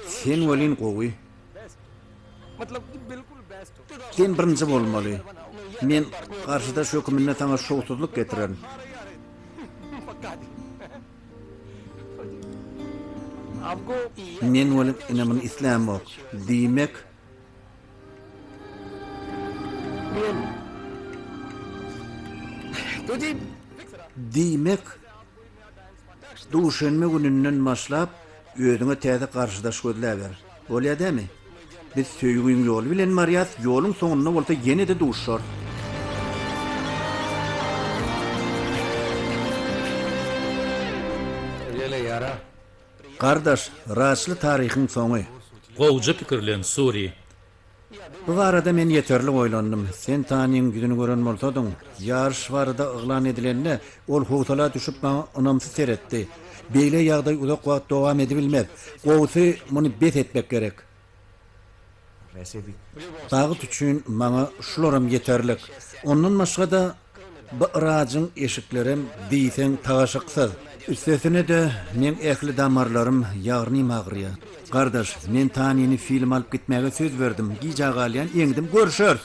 Sen welin gowy. Sen birinji bolmaly. Men garşydaş höküminde saňa şowsuzlyk getirerin. Men welin ine muny islämok. Diýmek. Diýmek, duşenbe gününden başlap, özüňe täze garşydaş gözläber. Bolýa dämi? Biz söýgiň ýoly bilen barýas, ýoluň soňunda bolsa ýene-de duşarys. Gardaş, Raçly taryhyň soňy. Gowja pikirlen, Suri. Bu barada men ýeterlik oýlandym. Sen Tanyň ýüzüni gören bolsadyň. Ýaryş barada yglan edilende, ol howsala düşüp maňa ynamsyz seretdi. Beýle ýagdaý uzak wagt dowam edibilmez. Gowusy, muny bes etmek gerek. Bagt üçin maňa şularam ýeterlik. Ondan başga-da, Bu Yrajyň eşiklerem diýseň tagaşyksyz. Üstesine-de, meň ähli damarlarym, ýagyrnym agyrýar. Gardaş, men Tanini film alyp gitmäge söz berdim. Gijä galýan, ýeňdim, görşeris!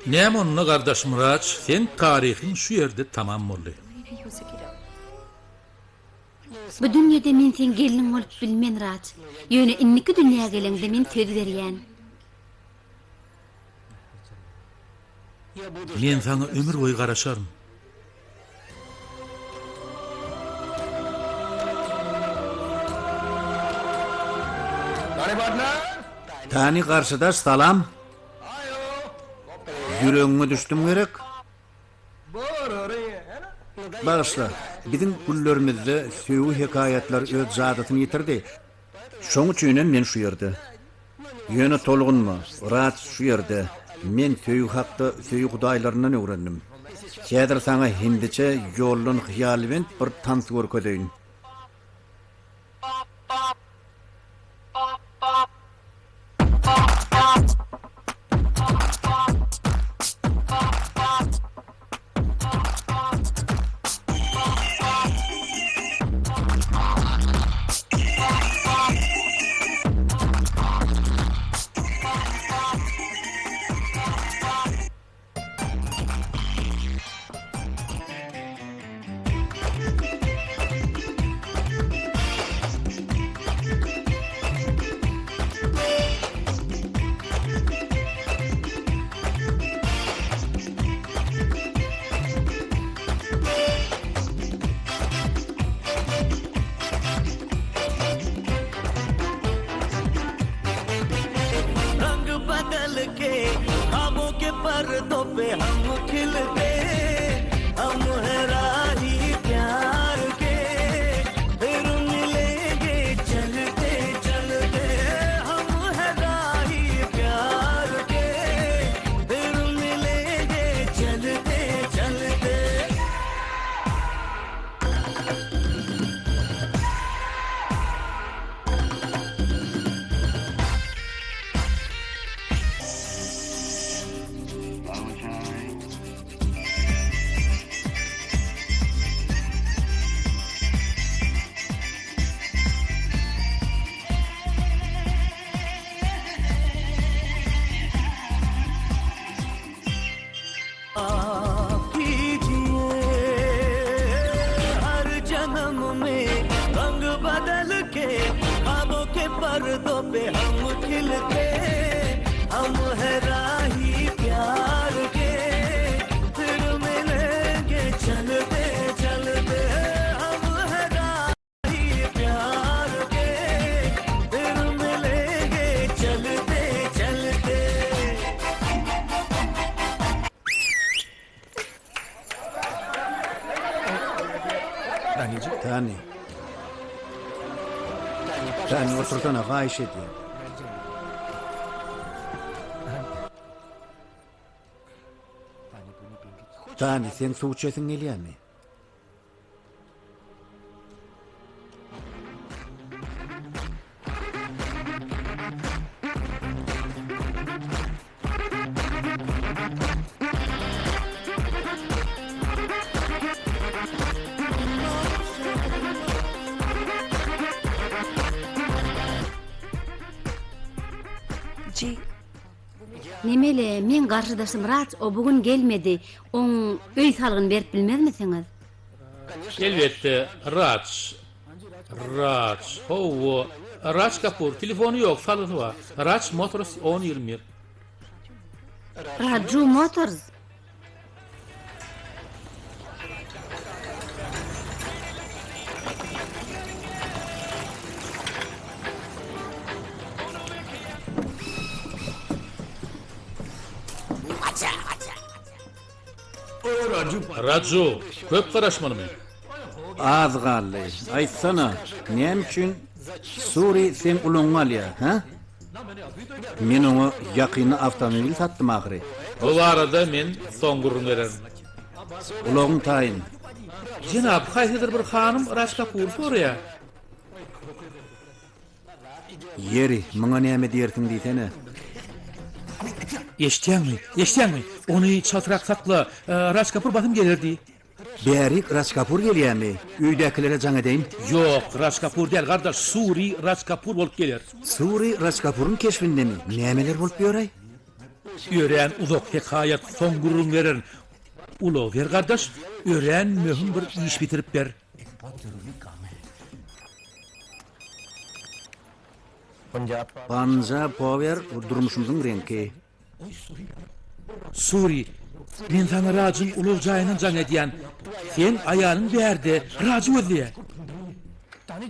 Näme onda, gardaşym Yraç, seň taryhyň şu ýerde tamam boldy. Bu dünýede men seň gelniň bolup bilmen, Yraç. Ýöne indiki dünýä geleňde men söz berýän. Men saňa ömür boýy garaşaryn. Tani garşydaş salam. Ýüregiňe düşdüm gerek? Bagyşla, biziň günlerimizde söýgi hekaýatlary öz jadysyny ýitirdi. Şoň üçinem men şu ýerde. Ýöne tolgunma, Raj şu ýerde. Men söýgi hakda söýgi hudaýlaryndan öwrendim. Häzir saňa hindiçe ýoldan hyýalbent bir tans görkezeýin. Tani. Tani otursana haýyş edýän. Tani seň suw içesiň gelýärmi? Mesele, meň garşydaşym Raj o bu gün gelmedi. Oň öý salgyny berip bilmezmisiňiz? Elbetde, Raj. Raj, hawa. Raj Kapur, telefony ýok, salgysy bar. Raj Motors on 21. Raju Motors. Raju, köp garaşmalymy? Az galdy. Aýtsana, näme üçin Suri seň ulagyňy alýar, hä? Men oňa ýakynda awtomobil satdym ahyry. Bu barada men soň gürrüň bererin. Ulagyň taýyn. Jenap, haýsydyr bir hanym Raj Kapury soraýar. Ýeri, muňa näme diýersiň diýsene. Eşidýäňmi? Eşidýäňmi? Ony çaltrak sakla. Raj Kapur basym geler diý. Bärik Raj Kapur gelýämi? Öýdäkilere jaň edeýin. Ýok, Raj Kapur däl, gardaş, Suri Raj Kapur bolup geler. Suri Raj Kapuryň keşbindemi? Nämeler bolup ýör-aý? Örän uzak hekaýat, soň gürrüň bererin. Ulag ber, gardaş, örän möhüm bir iş bitirip ber. Punjab Power durmuşymyzyň reňki. Suri, men saňa Rajyň ulag jaýyndan jaň edýän. Seň aýalyň bärde, Rajy gözleýär.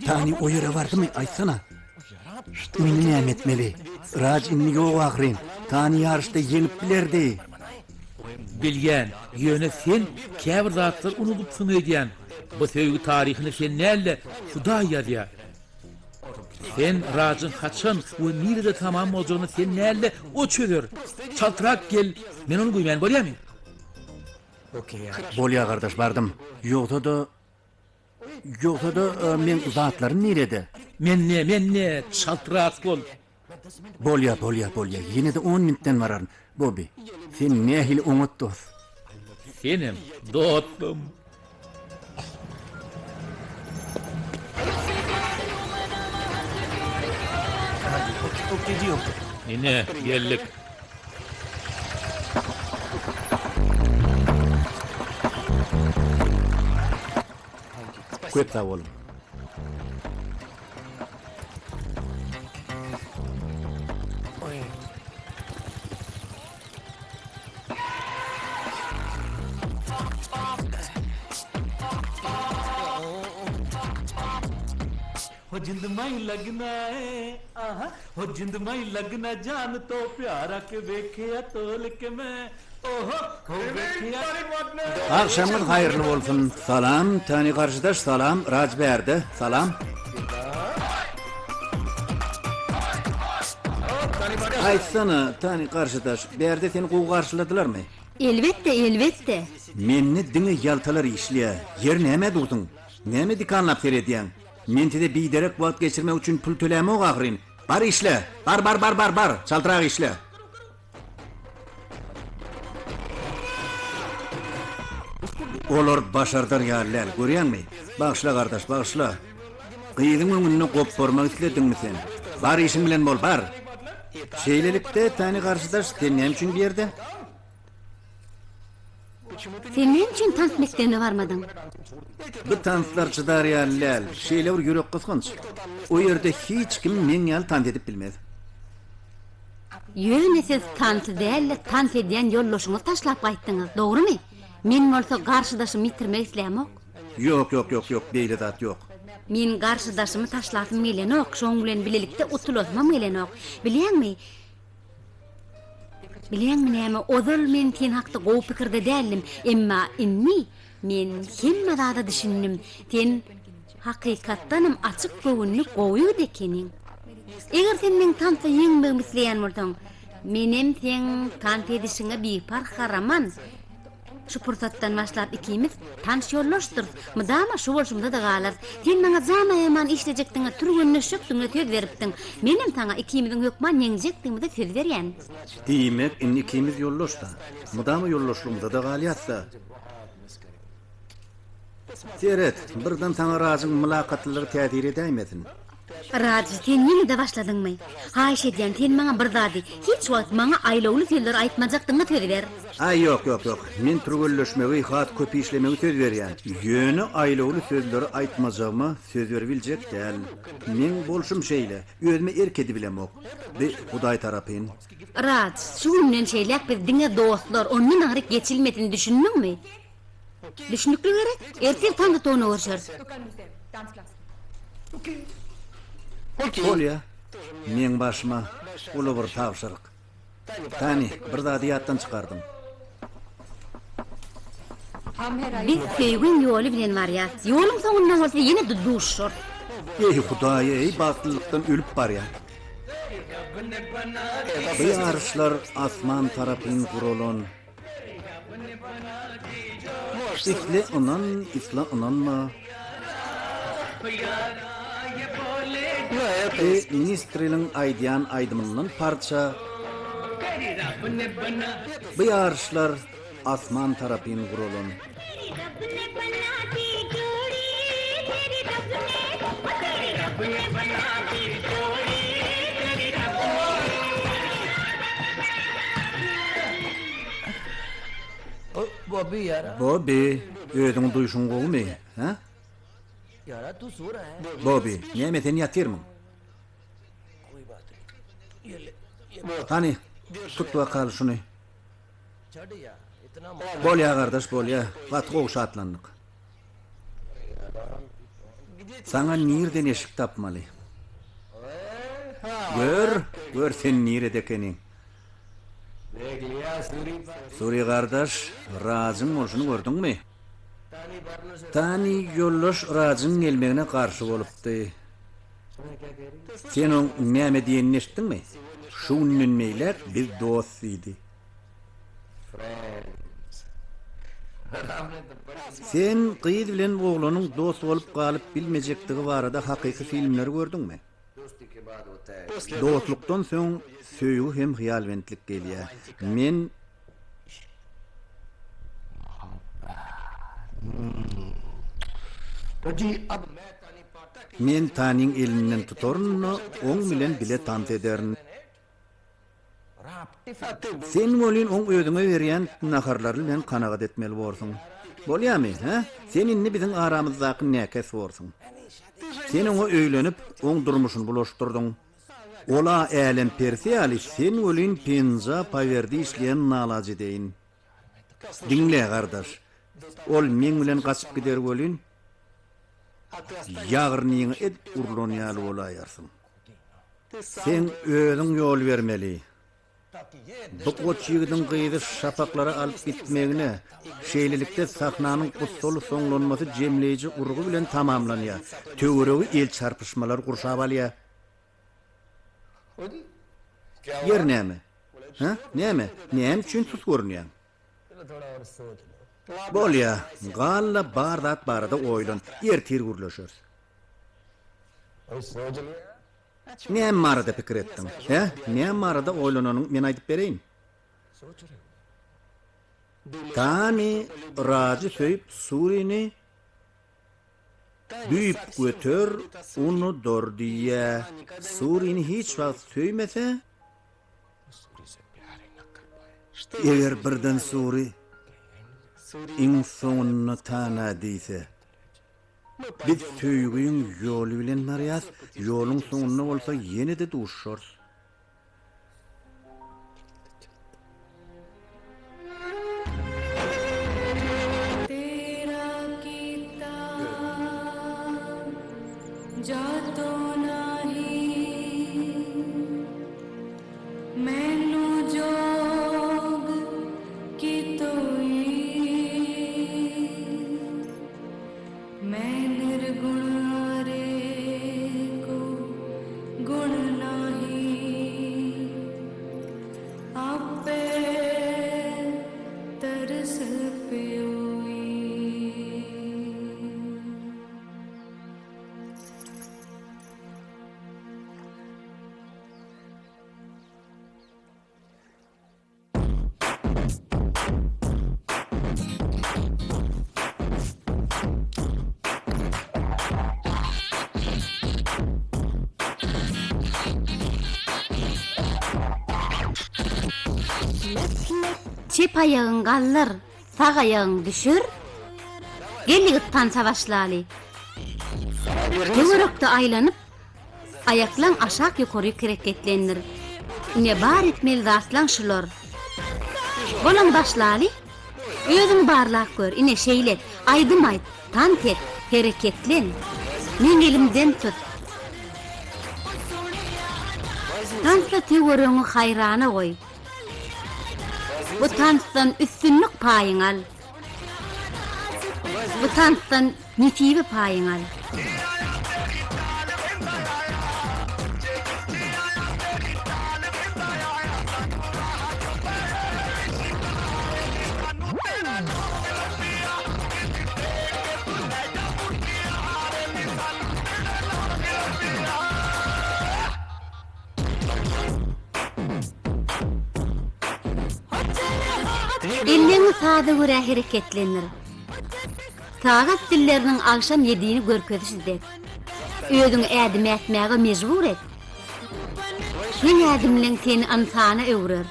Tani o ýere bardymy, aýtsana. Indi näme etmeli? Raj indi ýok ahyryn. Tani ýaryşda ýeňip bilerdi. Bilýän, ýöne sen käbir zatlary unudypsyň öýdýän. Bu söýgi taryhyny sen däl-de, Hudaý ýazýar. Sen Rajyň haçan we nirede tamam boljagyny sen däl-de, o çözer. Çaltrak gel, men ony güýmän bolýamy? Bolýa gardaş, bardym. Ýogsa-da, ýogsa-da meň zatlarym nirede? Mende, mende, çaltrak bol. Bolýa, bolýa, bolýa, ýene-de on minutdan bararyn. Bobbi, sen nähili oňat dost. Senem, dostum. Ine, geldik. Köp sag boluň. Agşamyňyz haýyrly bolsun. Salam, Tani garşydaş, salam, Raj bärde, salam. Aýtsana, Tani garşydaş, bärde seni gowy garşyladylarmy? Elbetde, elbetde. Mende diňe ýaltalar işleýär. Ýeri nämä durduň? Näme dikanlap seredýäň? Men size biderek wagt geçirmek üçin pul tölämok ahyryn. Bar işle! Bar bar bar bar bar! Çaltrak işle! Olar başardar ýaly däl, görýäňmi? Bagyşla gardaş, bagyşla. Gyzyň öňünde gopbarmak islediňmi sen? Bar işiň bilen bol, bar! Şeýlelikde, Tani garşydaş, sen näme üçin bu ýerde? Sen näme üçin tans mekdebine barmadyň? Bu tanslar çydar ýaly däl, şeýle bir ýürekgysgynç. O ýerde hiç kim meň ýaly tans edip bilmez. Ýöne siz tansy däl-de, tans edýän ýoldaşyňyzy taşlap gaýtdyňyz, dogrumy? Men bolsa garşydaşymy ýitirmek islämok. Ýok, ýok, ýok, ýok, beýle zat ýok. Men garşydaşymy taşlasym gelenok, şoň bilen bilelikde utulasymam gelenok. Bilýäňmi, Bilýäňmi näme, ozal men sen hakda gowy pikirde däldim, emma indi men hemme zada düşündim. Sen hakykatdanam açyk göwünli gowy ýigit ekeniň. Eger sen meň tansda ýeňmegimi isleýän bolsaň, menem seň tans edişiňe biparh garaman. Şu pursatdan başlap ikimiz tanyş ýoldaşdyrys, mydama şu bolşumyza-da galarys. Sen maňa jan aýaman işlejekdigiňe, türgenleşjekdigiňe söz beripdiň. Menem saňa ikimiziň hökman ýeňjekdigimize söz berýän. Diýmek, indi ikimiz ýoldaş-da. Mydama ýoldaşlygymyza-da galýas-da. Seret, birden saňa Rajyň mylakatlylygy täsir edäýmesin. Raj, sen ýene-de başladyňmy? Haýyş edýän, sen maňa bir zady, hiç wagt maňa aýlawly sözler aýtmajakdygyňa söz ber. Aý, ýok, ýok, ýok. Men türgenleşmegi, has köp işlemegi söz berýän. Ýöne aýlawly sözleri aýtmajagyma söz beribiljek däl. Meň bolşum şeýle, özüme erk edibilemok. Bi Hudaý tarapyn. Raj, şu günden şeýläk biz diňe dostlar, ondan aňryk geçilmesin, düşündiňmi? Düşnükli gerek? Ertir taňrytowna görşeris. Bolýa. Meň başyma uly bir tabşyryk. Tani, bir zady ýatdan çykardyň. Biz söýgiň ýoly bilen barýas. Ýoluň soňunda bolsa ýene-de duşuşarys. Eý, Hudaý-eý, bagtlylykdan ölüp barýan. Bu ýaryşlar asman tarapyn guralan. Isle ynan, isle ynanma. Bu ministriliň aýdýan aýdymyndan parça. Bu ýaryşlar asman tarapyn guralan. Bobby, özüňi duýşuň gowumy, hä? Bobby, näme sen ýatyrmyň? Hany, tut bakaly şuny. Bolýa gardaş bolýa gaty gowy şatlandyk. Saňa nirden eşik tapmaly. Gör, gör sen nirede ekeniň. Suri gardaş, Rajyň bolşuny gördüňmi? Tani ýoldaş Rajyň gelmegine garşy bolupdy. Sen oň näme diýenini eşitdiňmi? Şu günden beýläk biz dost diýdi. Sen gyz bilen oglanyň dost bolup galyp bilmejekdigi barada hakyky filmleri gördüňmi? Dostlukdan söň söýgi hem hyýalbentlik gelýär. Men. Men Taniň elinden tutaryn-da, oň bilen bile tans ederin. Sen welin oň özüňe berýän naharlary bilen kanagat etmeli borsuň. Bolýamy, hä? Sen indi biziň aramyzdaky näkes borsuň. Sen oňa öýlenip, oň durmuşyny bulaşdyrdyň. Ol-a älem perisi ýaly, sen welin Penja pawerde işleýän nalajedeýin. Diňle, gardaş, ol meň bilen gaçyp gider welin, ýagyrnyňa edip urlan ýaly bolaýarsyň. Seň özüň ýol bermeli. Bu goç ýigidiň gyzy şapaklara alyp gitmegine, şeýlelikde sahnanyň gussaly soňlanmasy jemleýji urgy bilen tamamlanýar, töweregi el çarpyşmalar gurşap alýar. Ýeri näme? Hä? Näme? Näme üçin sus görünýäň? Bolýa, gal-da bar zat barada oýlan, ertir gürleşeris. Näme barada pikir etdiň? Hä? Näme barada oýlananyňy men aýdyp bereýin. Tani Rajy söýüp Surini düýpgöter unudar diýýä. Surini hiç wagt söýmese, eger birden Suri iň soňunda Tana diýse. Biz söýgiň ýoly bilen barýas, ýoluň soňunda bolsa ýene-de duşuşarys. Çep aýagyňy galdyr, sag aýagyňy düşür. Gel ýigit tansa başlaly. Töwerekde aýlanyp, aýaklaň aşak-ýokaryk hereketlendir. Ine bar etmeli zatlaň şular. Bolaň başlaly. Özüňi barlap gör, ine şeýle et, aýdym aýt, tans et, hereketlen. Meň elimden tut. Tansda töweregiňi haýrana goý. Bu tansdan üstünlik paýyňy al. Bu tansdan nesibe paýyňy al. Elleňi saza görä hereketlendir. Sagat dilleriniň agşam ýedini görkezişi dek. Özüňi ädim ätmäge mejbur et. Seň ädimleň seni ynsana öwrer.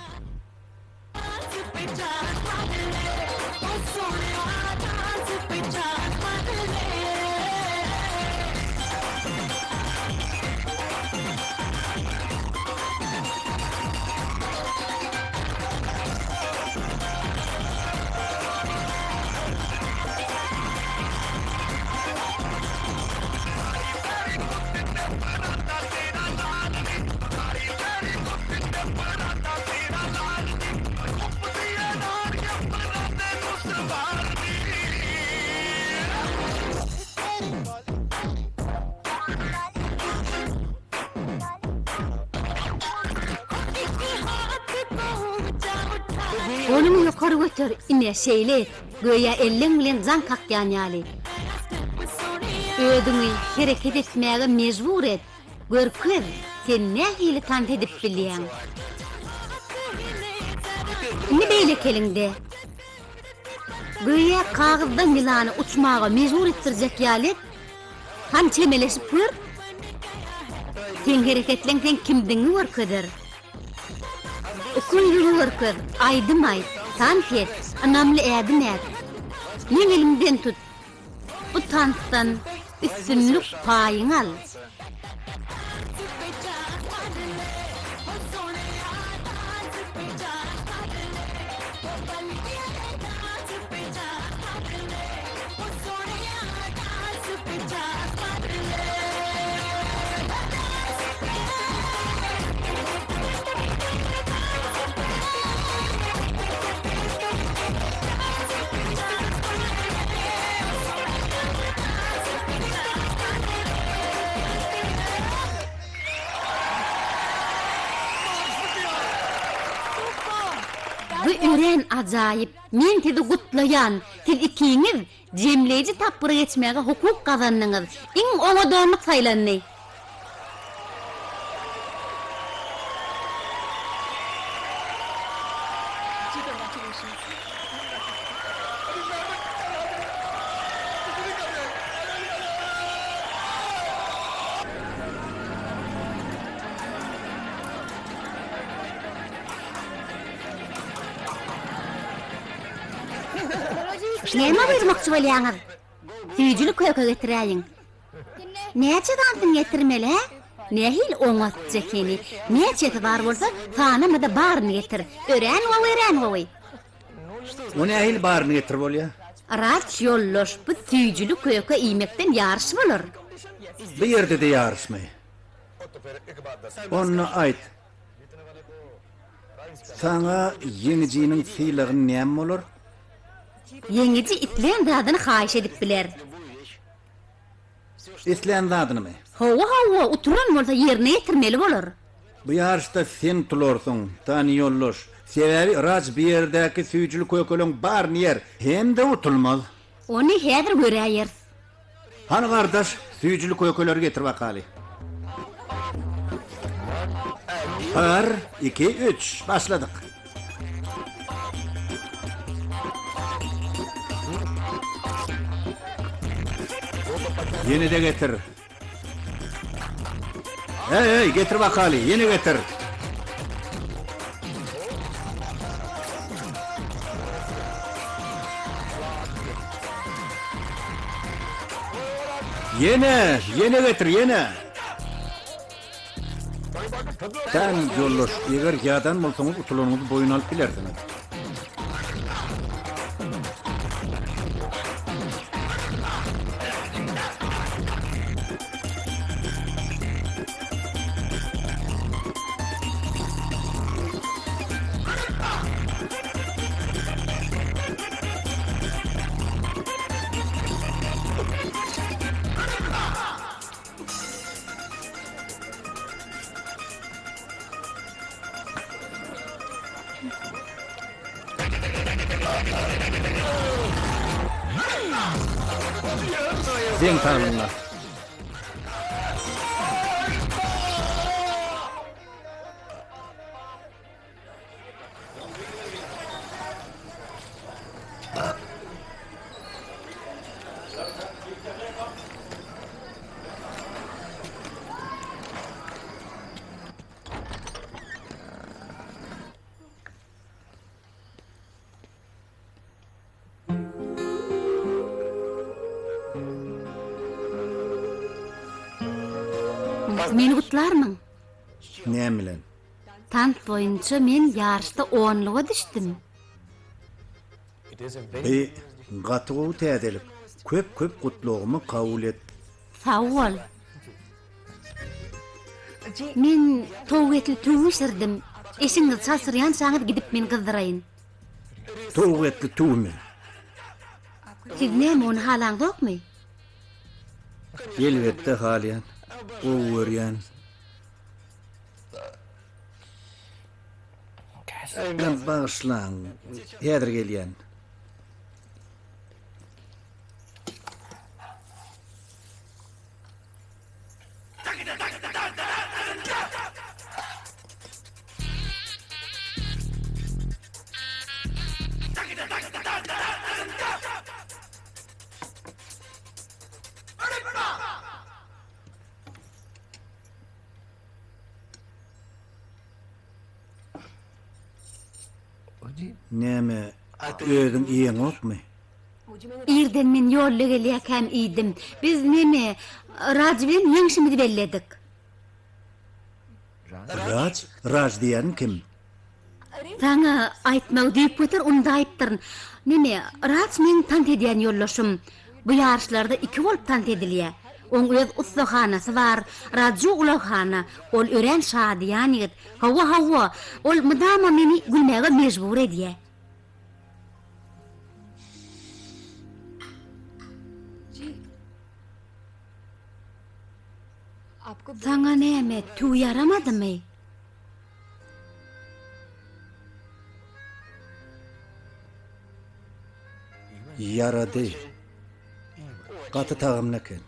Goluňy ýokary göter, ine, şeýle et, göýä elleň bilen jaň kakýan ýaly. Özüňi hereket etmäge mejbur et, görkez, sen nähili tans edip bilýäň. Indi beýleki eliňde. Göýä kagyzdan ýylany uçmaga mejbur etdirjek ýaly et. Hany çemeleşip gör. Seň hereketleň seň kimdigiňi görkezer. Ukybyňy görkez, aýdym aýt, tans et, ynamly ädim ät. Meň elimden tut. Bu tansdan üstünlik paýyňy al. Bu örän ajaýyp! Men sizi gutlaýan! Siz ikiňiz Jemleýji tapgyra geçmäge hukuk gazandyňyz. Iň oňat onluk saýlandy. Näme buýurmakçy bolýaňyz? Süýjüli köke getiräýiň. Näçe sanysyny getirmeli, hä? Nähili oňatja ekeni. Näçesi bar bolsa, sanama-da baryny getir. Örän gowy, örän gowy. O nähili baryny getir bolýa? Raç ýoldaş, bu süýjüli köke iýmekden ýaryş bolar. Bu ýerde-de ýaryşmy? Onda aýt. Saňa ýeňijiniň sylagy näme bolar? Ýeňiji islän zadyny haýyş edip biler. Islän zadynymy? Hawa, hawa, uturan bolsa ýerine ýetirmeli bolar. Bu ýaryşda sen utularsyň, Tani ýoldaş. Sebäbi Raj bu ýerdäki süýjüli kökeleň baryny iýer hem-de utulmaz. Ony häzir göräýeris. Hany gardaş, süýjüli kökeleri getir bakaly. Bir, iki, üç, başladyk. Ýene-de getir. Heý, heý, getir bakaly, ýene getir. Ýene, ýene getir, ýene! Sen, ýoldaş, eger ýadan bolsaňyz utulanyňyzy boýun alyp bilersiňiz. Deň saglygyna. Meni gutlarmyň? Näme bilen? Tans boýunça men ýaryşda onluga düşdüm. Bi gaty gowy täzelik. Köp köp gutlagymy kabul et. Sag bol. Men towuk etli tüwi bişirdim. Eşigiňizi çalşyrýançaňyz gidip men gyzdyraýyn. Towuk etli tüwimi? Siz näme ony halaňzokmy? Elbetde halýan. Gowy görýän. Bagyşlaň, häzir gelýän. Näme, özüň iýeňokmy? Irden men ýolda gelýärkäm iýdim. Biz neme, Raj bilen ýeňşimizi belledik. Raj? Raj diýýäniň kim? Saňa aýtmagy düýpgöter undaýypdyryn. Neme, Raj meň tans edýän ýoldaşym. Bu ýaryşlarda iki bolup tans edilýär. Oň öz ussahanasy bar, Raju ulaghana. Ol örän şadyýan ýigit. Hawa, hawa, ol mydama meni gülmäge mejbur edýär. Saňa näme, tüwi ýaramadymy? Ýarady. Gaty tagamly eken.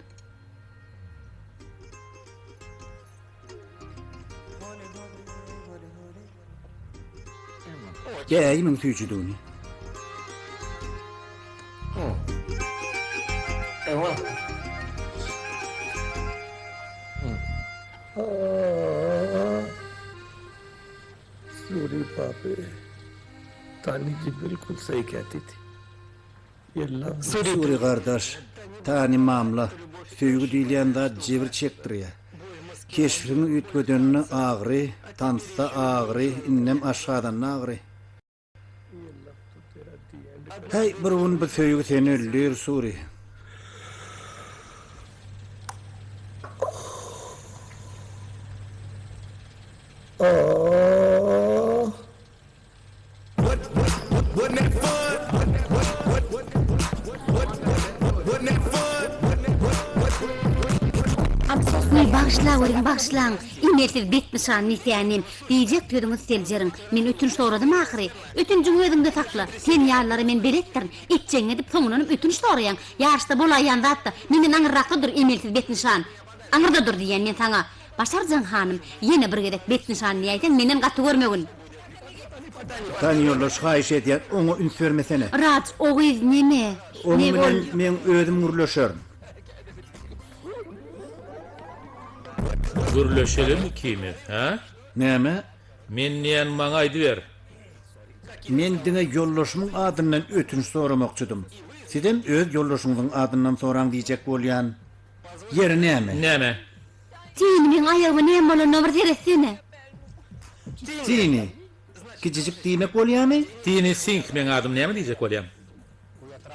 Gäýimiň süýjüdigini. Suri babe, Tani ji bilkul sahi kehti thi. Suri gardaş, Tani mamla, söýgi diýilýän zat jebir çekdirýär. Keşbiňi üýtgedeninde agyry, tansda agyry, indem aşgazanda agyry. Häý, bir gün bu söýgi seni öldür, Suri. Wiý, bagyşlaweriň, bagyşlaň, emelsiz betnyşan nesänim, diýjek sözüňizi seljeriň. Men ötünç soradym ahyry. Ötünjiňi özüňde sakla. Sen ýalylara men beletdirin. Etjegiňi edip, soňundanam ötünç soraýaň. Ýaryşda bolaýýan zat-da, menden aňyrrakda dur, emelsiz betnyşan. Aňyrda dur diýýän men saňa. Başarjaň hanym, ýene bir gezek betnyşan diýäýseň, menden gaty görmegin. Tani ýoldaş, haýyş edýän, oňa üns bermesene. Raj, o gyz neme? Onuň Ne bilen ol? meň özüm gürleşerin. Gürleşelim ikimiz, hä? Näme? Men diýen maňa aýdyber. Men diňe ýoldaşymyň adyndan ötünç soramakçydym. Sizem öz ýoldaşyňyzyň adyndan soraň diýjek bolýan. Ýeri näme? Näme? Tini meň aýagyma näme bolanyna bir seretsene. Tini, kiçijik diýmek bolýamy? Tini Sink meň adym näme diýjek bolýaň?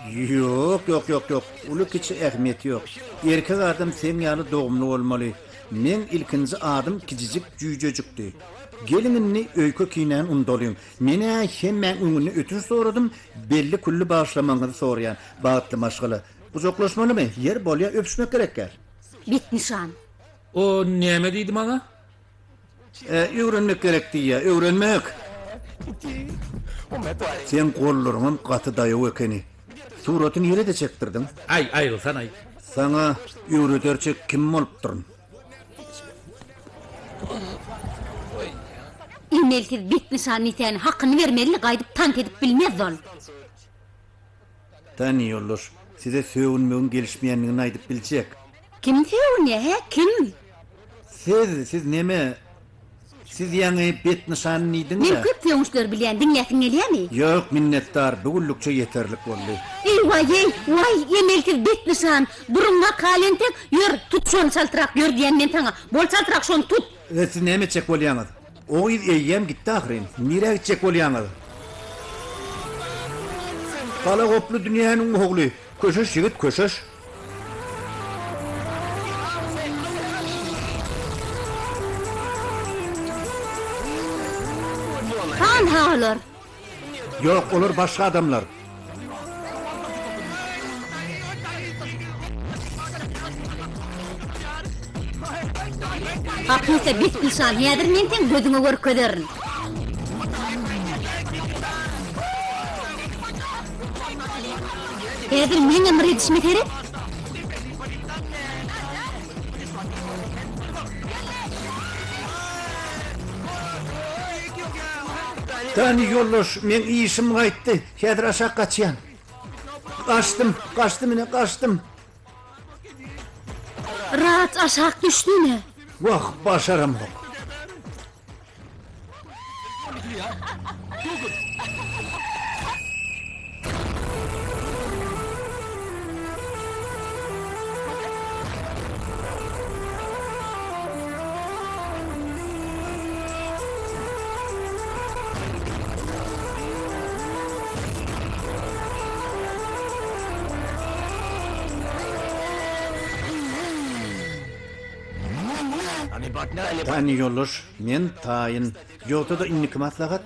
Ýok, ýok, ýok, ýok. Uly-kiçi ähmiýeti ýok. Erkek adam seň ýaly dogumly bolmaly. Meň ilkinji adym kiçijik jüýjejikdi. Geliň indi öýke-kinäni undalyň. Men-ä hemmäň öňünde ötünç soradym, belli-külli bagyşlamagyňyzy soraýan. Bagtly maşgala. Gujaklaşmalymy? Ýer bolýa öpüşmek gerekgäl. Betnyşan. O näme diýdi maňa? Öwrenmek gerek diýýä, öwrenmek! Seň gollaryňam gaty daýaw ekeni. Suraty nirede çekdirdiň? Aý, aýrylsanaý. Saňa öwrederçe kim bolupdyryn? Emelsiz betnyşan diýsäni hakyny bermeli gaýdyp tans edip bilmez ol. Tani ýoldaş, size sögünmegiň gelişmeýändigini aýdyp biljek. Kim sögünýä, hä, kim? Siz, siz neme, siz ýaňy betnyşan diýdiň-dä. Men köp sögünçleri bilýän, diňläsiň gelýämi? Ýok, minnetdar, bu günlükçe ýeterlik boldy. Eý, waý-eý, waý, emelsiz betnyşan, burunňa kal entek, ýör, tut şony çaltrak, ýör diýýän men saňa, bol çaltrak şony tut! Siz näme etjek bolýaňyz? O gyz eýýäm gitdi ahyryn. Nirä gitjek bolýaňyz? Galagoply dünýäniň ogly. Köşeş ýigit, köşeş. Hanha olar. Ýok, olar başga adamlar. Hapysa betnyşan, häzir men seň gözüňe görkezerin. Häzir meňem bir edişime seret. Tani ýoldaş, meň işim gaýtdy. Häzir aşak gaçýan. Gaçdym, gaçdym ine, gaçdym. Raç aşak düşdi ine. Wah, başaramok. Tani ýoldaş, men taýyn. Ýogsa-da indiki maslahat?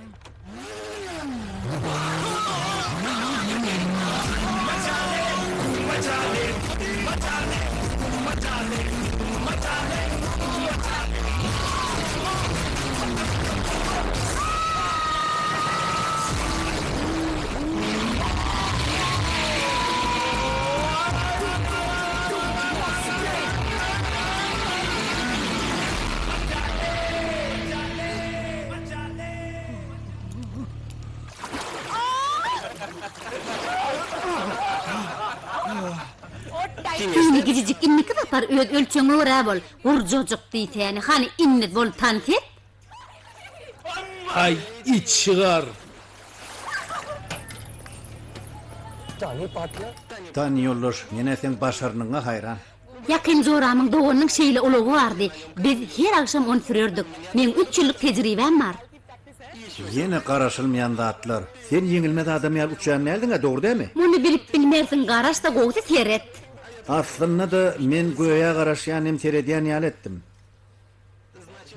Indi gijijik indiki sapar öz ölçeňe görä bol, gurjajyk diýsäni, hany indi bol tans et. Aý içigar. Tani ýoldaş, men-ä seň başarnygyňa haýran. Ýakyn joramyň doganynyň şeýle ulagy bardy. Biz her agşam ony sürerdik. Meň üç ýyllyk tejribäm bar. Ýene garaşylmaýan zatlar. Sen ýeňilmez adam ýaly uçýan däldiň-ä, dogry dälmi? Muny bilip bilmersiň, garaş-da gowusy seret. Aslynda-da, men göýä garaşýan hem seredýän ýaly etdim.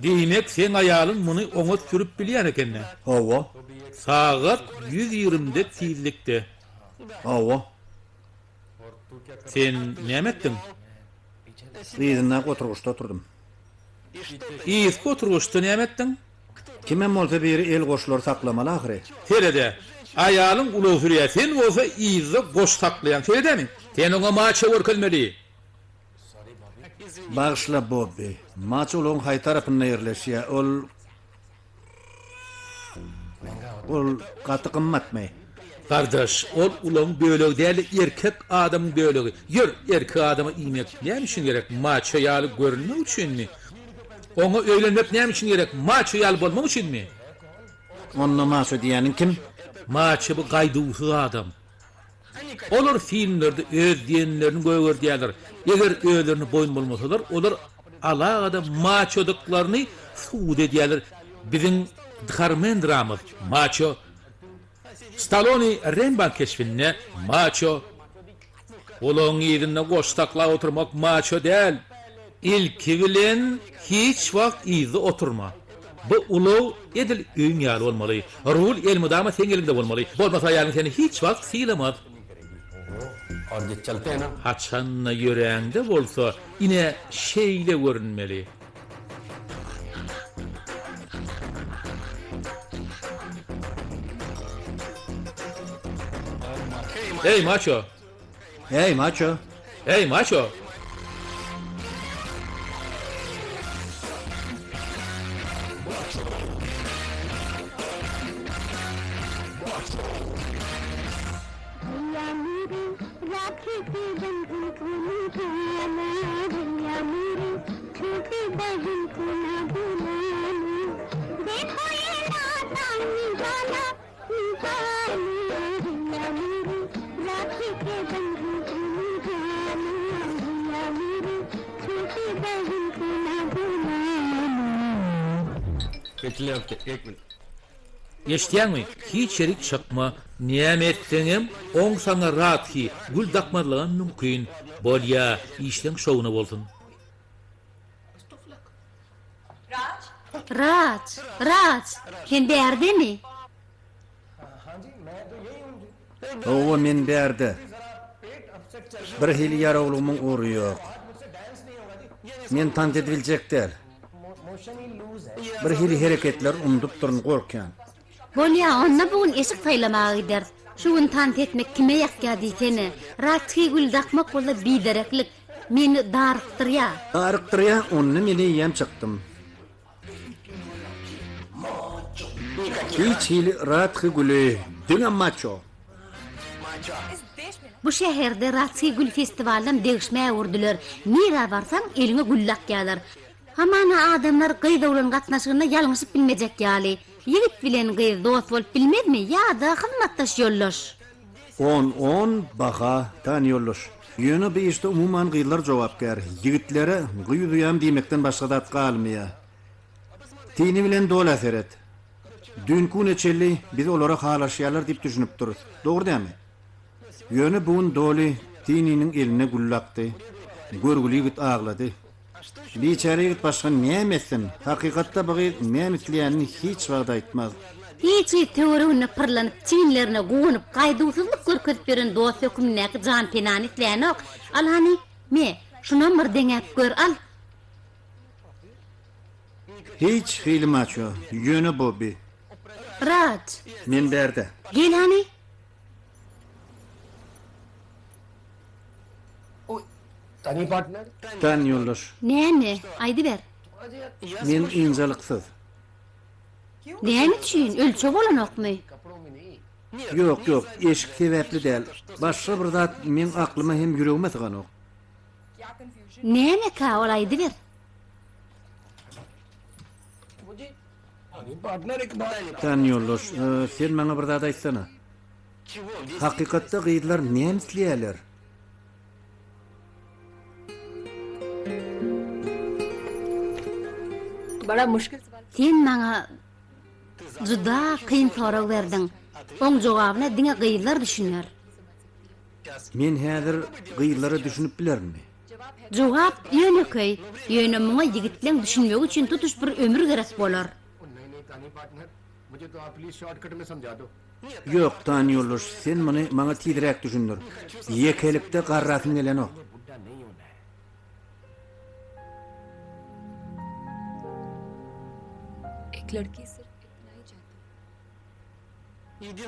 Diýmek, seň aýalyň muny oňat sürüp bilýän eken-dä? Hawa. Sagat 120-de tizlikde. Hawa. Sen näme etdiň? Yzyndaky oturgyçda oturdym. Yzky oturgyçda näme etdiň? Kimem bolsa biri el goşlary saklamaly ahyry. Sered-ä, aýalyň ulag sürýär, sen bolsa yzda goş saklaýaň, sered-ämi? Sen oňa maço görkezmeli. Bagyşla, Bobbi. Maço ulagyň haýsy tarapynda ýerleşýär? Ol. Ol gaty gymmatmy? Gardaş, ol ulagyň bölegi däl-de, erkek adamyň bölegi. Ýör, erkek adama iýmek näme üçin gerek? Maço ýaly görünmek üçinmi? Oňa öýlenmek näme üçin gerek? Maço ýaly bolmak üçinmi? Onda maço diýýäniň kim? Maço bu gaýduwsyz adam. Olar filmlerde öz diýenlerini gögerdýärler. Eger özlerine boýun bolmasalar, olar alagada maçodyklaryny subut edýärler. Biziň Dharmendramyz maço. Stallone Rembo keşbinde maço. Ulagyň yzynda goş saklap oturmak maço däl. Ilki bilen hiç wagt yzda oturma. Bu ulag edil öýüň ýaly bolmaly. Rul elmydama seň eliňde bolmaly. Bolmasa aýalyň seni hiç wagt sylamaz. Haçanda ýöräňde bolsa ine şeýle görünmeli. Eý, maço! Eý, maço! Eý, maço! Eşidýäňmi, hiç ýerik çykma, näme etseňem, oň saňa radhi, gül dakmazlygam mümkin. Bolýa, işleň şowuna bolsun. Raj! Raj! Sen bärdemi? Hawa, men bärde. Bir hili ýarawlygymyň ugry ýok. Men tans edibiljek däl. Bir hili hereketleri unudupdyryn, gorkýan. Bolýa, onda bu gün eşik saýlamaga gideris. Şu gün tans etmek kime ýakýar diýsene. Radhi gül dakmak bolsa bidereklik. Meni darykdyrýar. Darykdyrýar, onda men eýýäm çykdym. Hiç hili Radhi güli, diňe maço. Bu şäherde Radhi gül festiwalynam degişmä öwürdiler. Nirä barsaň, eliňe gül dakýarlar. Hamana adamlar gyz-oglan gatnaşygynda ýalňyşyp bilmejek ýaly. Ýigit bilen gyz dost bolup bilmezmi ýa-da hyzmatdaş ýoldaş? On on baha, Tani ýoldaş. Ýöne bu işde umuman gyzlar jogapkär. Ýigitlere gyz uýam diýmekden başga zat galmaýar. Tini bilen Dolä seret. Düýnki güne çenli biz olara halaşýarlar diýip düşünipdiris. Dogry dälmi? Ýöne bu gün Doly Tininiň eline gül dakdy. Görgüli ýigit aglady. Biçäre ýigit başga näme etsin? Hakykatda bu gyz näme isleýänini hiç wagt aýtmaz. Hiç gyz töwereginde pyrlanyp, çiginlerine guwanyp, gaýduwsyzlyk görkezip ýören dost hökümindäki janpenany islänok. Al hany, me, şunam bir deňäp gör, al! Hiç hili maço, ýöne Bobbi. Raj! Men bärde. Gel hany! Tan ýoldaş. Näme, aýdyber. Men ynjalyksyz. Näme üçin, ölçeg bolanokmy? Ýok, ýok, eşik sebäpli däl. Başga bir zat meň aklyma hem ýüregime syganok. Nämekä ol aýdyber. Tan ýoldaş, sen maňa bir zat aýtsana. Hakykatda gyzlar näme isleýärler? Sen maňa juda kyn sorag berdiň. Oň jogabyna diňe gyzlar düşüner. Men häzir gyzlara düşünip bilerinmi? Jogap ýönekeý, ýöne muňa ýigitleň düşünmegi üçin tutuş bir ömür gerek bolar. Ýok, Tani ýoldaş, sen muny maňa tizräk düşündir. Ýekelikde garrasym gelenok.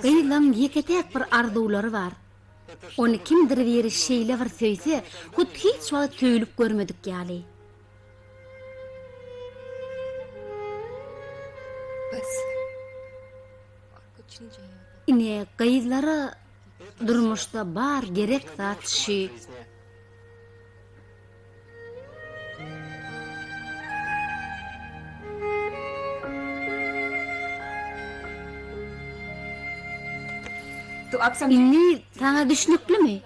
Gyzlaň ýeke-täk bir arzuwlary bar. Ony kimdir biri şeýle bir söýse, hut hiç wagt söýlüp görmedik ýaly. Ine, gyzlara durmuşda bar gerek zat şü. Indi saňa düşnüklimi?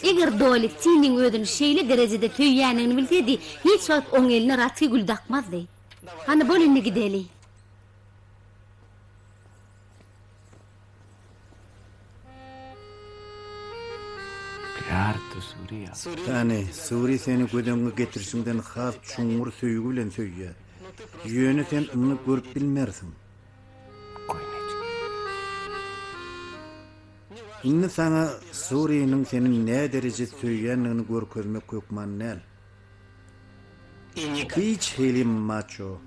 Eger Doli Tiniň özüni şeýle derejede söýýändigini bilsedi, hiç wagt oň eline Ratki gül dakmazdy. Hany bol indi gideli. Tani, Suri seni göz öňüňe getirişiňden has çuňňur söýgi bilen söýýär. Ýöne sen ony görüp bilmersiň. Indi saňa Suriniň seni nädereje söýýändigini görkezmek hökman däl. Hiç hili maço.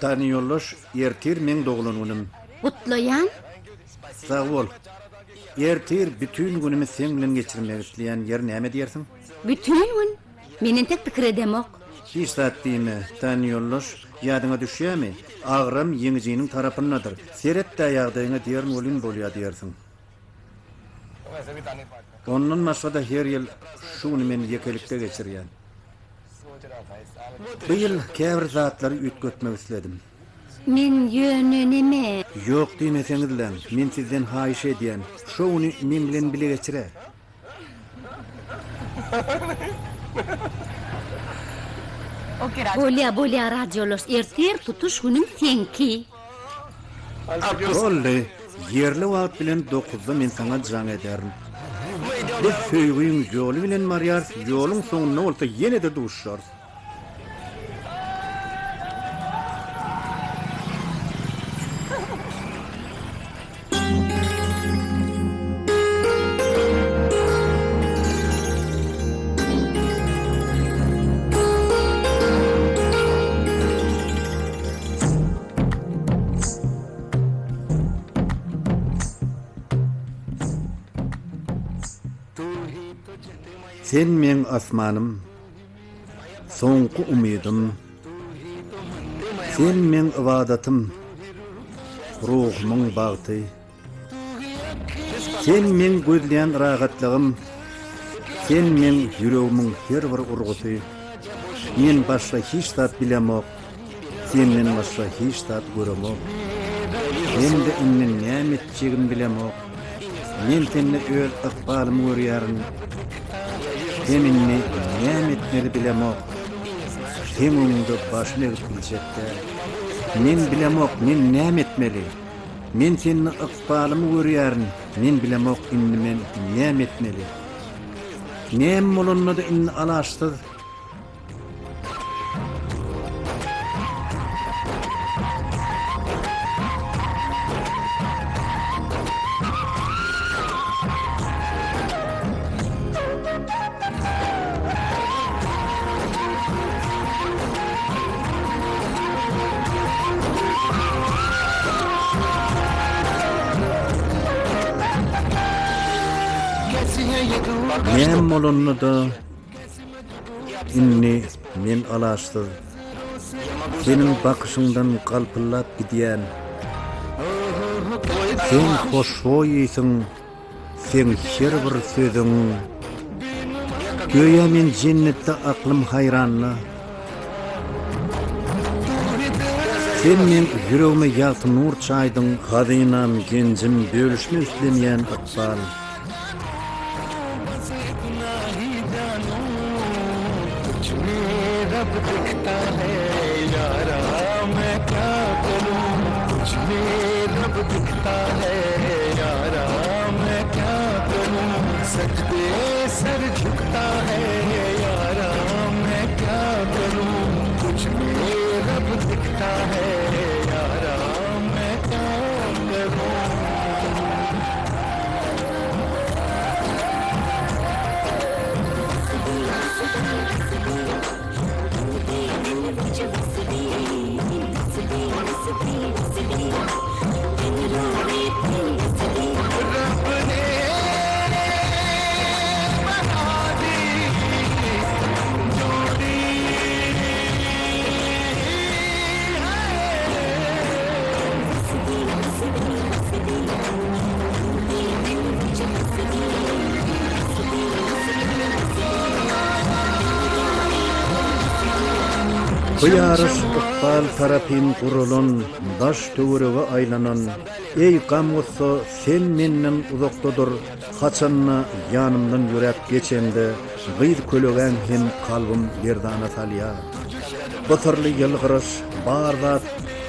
Tani ýoldaş, ertir meň doglan günüm. Gutlaýan. Sag bol. Ertir bütin günümi seň bilen geçirmek isleýän, ýeri näme diýersiň? Bütin gün? Men entek pikir edemok. Hiç zat diýme, Tani ýoldaş, ýadyňa düşýämi? Agram ýeňijiniň tarapyndadyr. Seret-dä ýagdaýyňa diýerin welin bolýa diýersiň. Ondan başga-da her ýyl şu güni men ýekelikde geçirýän. Bu ýyl käbir zatlary üýtgetmek isledim. Men ýöne neme? Ýok diýmeseňizläň, men sizden haýyş edýän, şo güni meň bilen bile geçir-ä. Bolýa, bolýa, Rajoloş, ertir tutuş günüm seňki. Boldy. Ýerli wagt bilen dokuzda men saňa jaň ederin. Biz söýgiň ýoly bilen barýarys, ýoluň soňunda bolsa ýene-de duşarys. Sen meň asmanym, soňky umydym. Sen meň ybadatym, ruhumyň bagty. Sen meň gözleýän rahatlygym, Sen meň ýüregimiň her bir urgusy. Men başga hiç zat bilemok, Senden başga hiç zat göremok. Men-de indi näme etjegimi bilemok. Men sende öz ykbalymy görýärin. Hem indi näme etmeli bilemok. Seň öňüňde başym egip biljek däl. Men bilemok, men näme etmeli? Men sende ykbalymy görýärin, men bilemok indi men näme etmeli? Näme bolanda-da indi alaçsyz. Näme bolanda-da Indi men alaçsyz. Seniň bakyşyňdan galpyldap gidýän. Sen hoşboý ysyň, seň her bir sözüň. Göýä men jennetde aklym haýranda. Sen meň ýüregime ýagty nur çaýdyň. Hazynam, genjim, bölüşmek islemeýän ykbal. Bu ýaryş ykbal tarapyn guralan, daş-töwerege aýlanan, Eý, gam-gussa, sen menden uzakda dur, haçanda ýanymdan ýöräp geçeňde, gyz kölegäň hem kalbym lerzana salýar. Bu syrly ýylgyryş, bar zat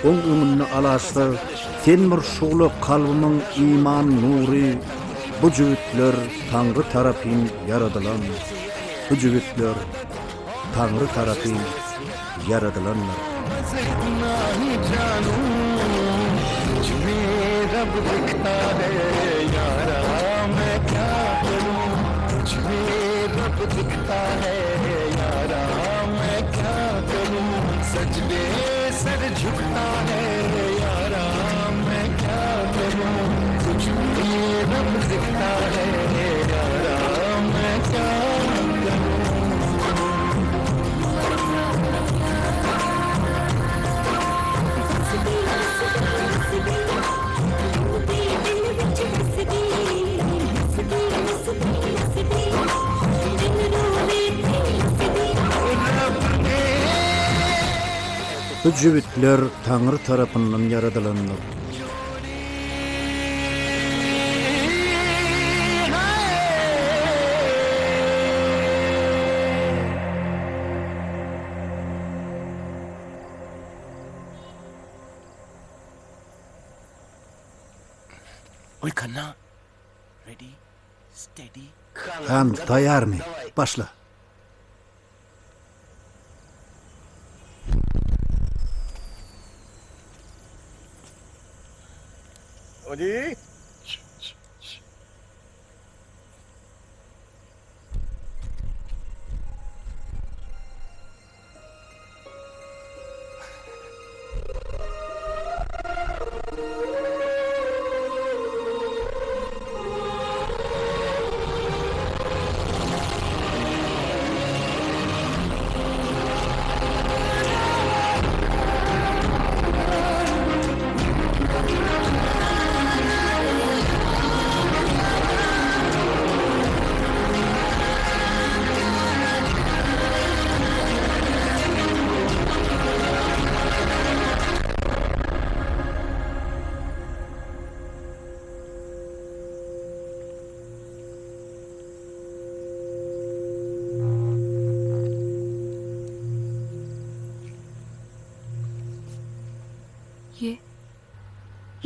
oň öňünde alaçsyz, sen bir şugla kalbymyň iman nury, bu jübütler Taňry tarapyn ýaradylan, bu jübütler. Taňry tarapyn ýaradylandyr. Bu jübütler Taňry tarapyndan ýaradylandyr. Han, taýýarmy? Başla.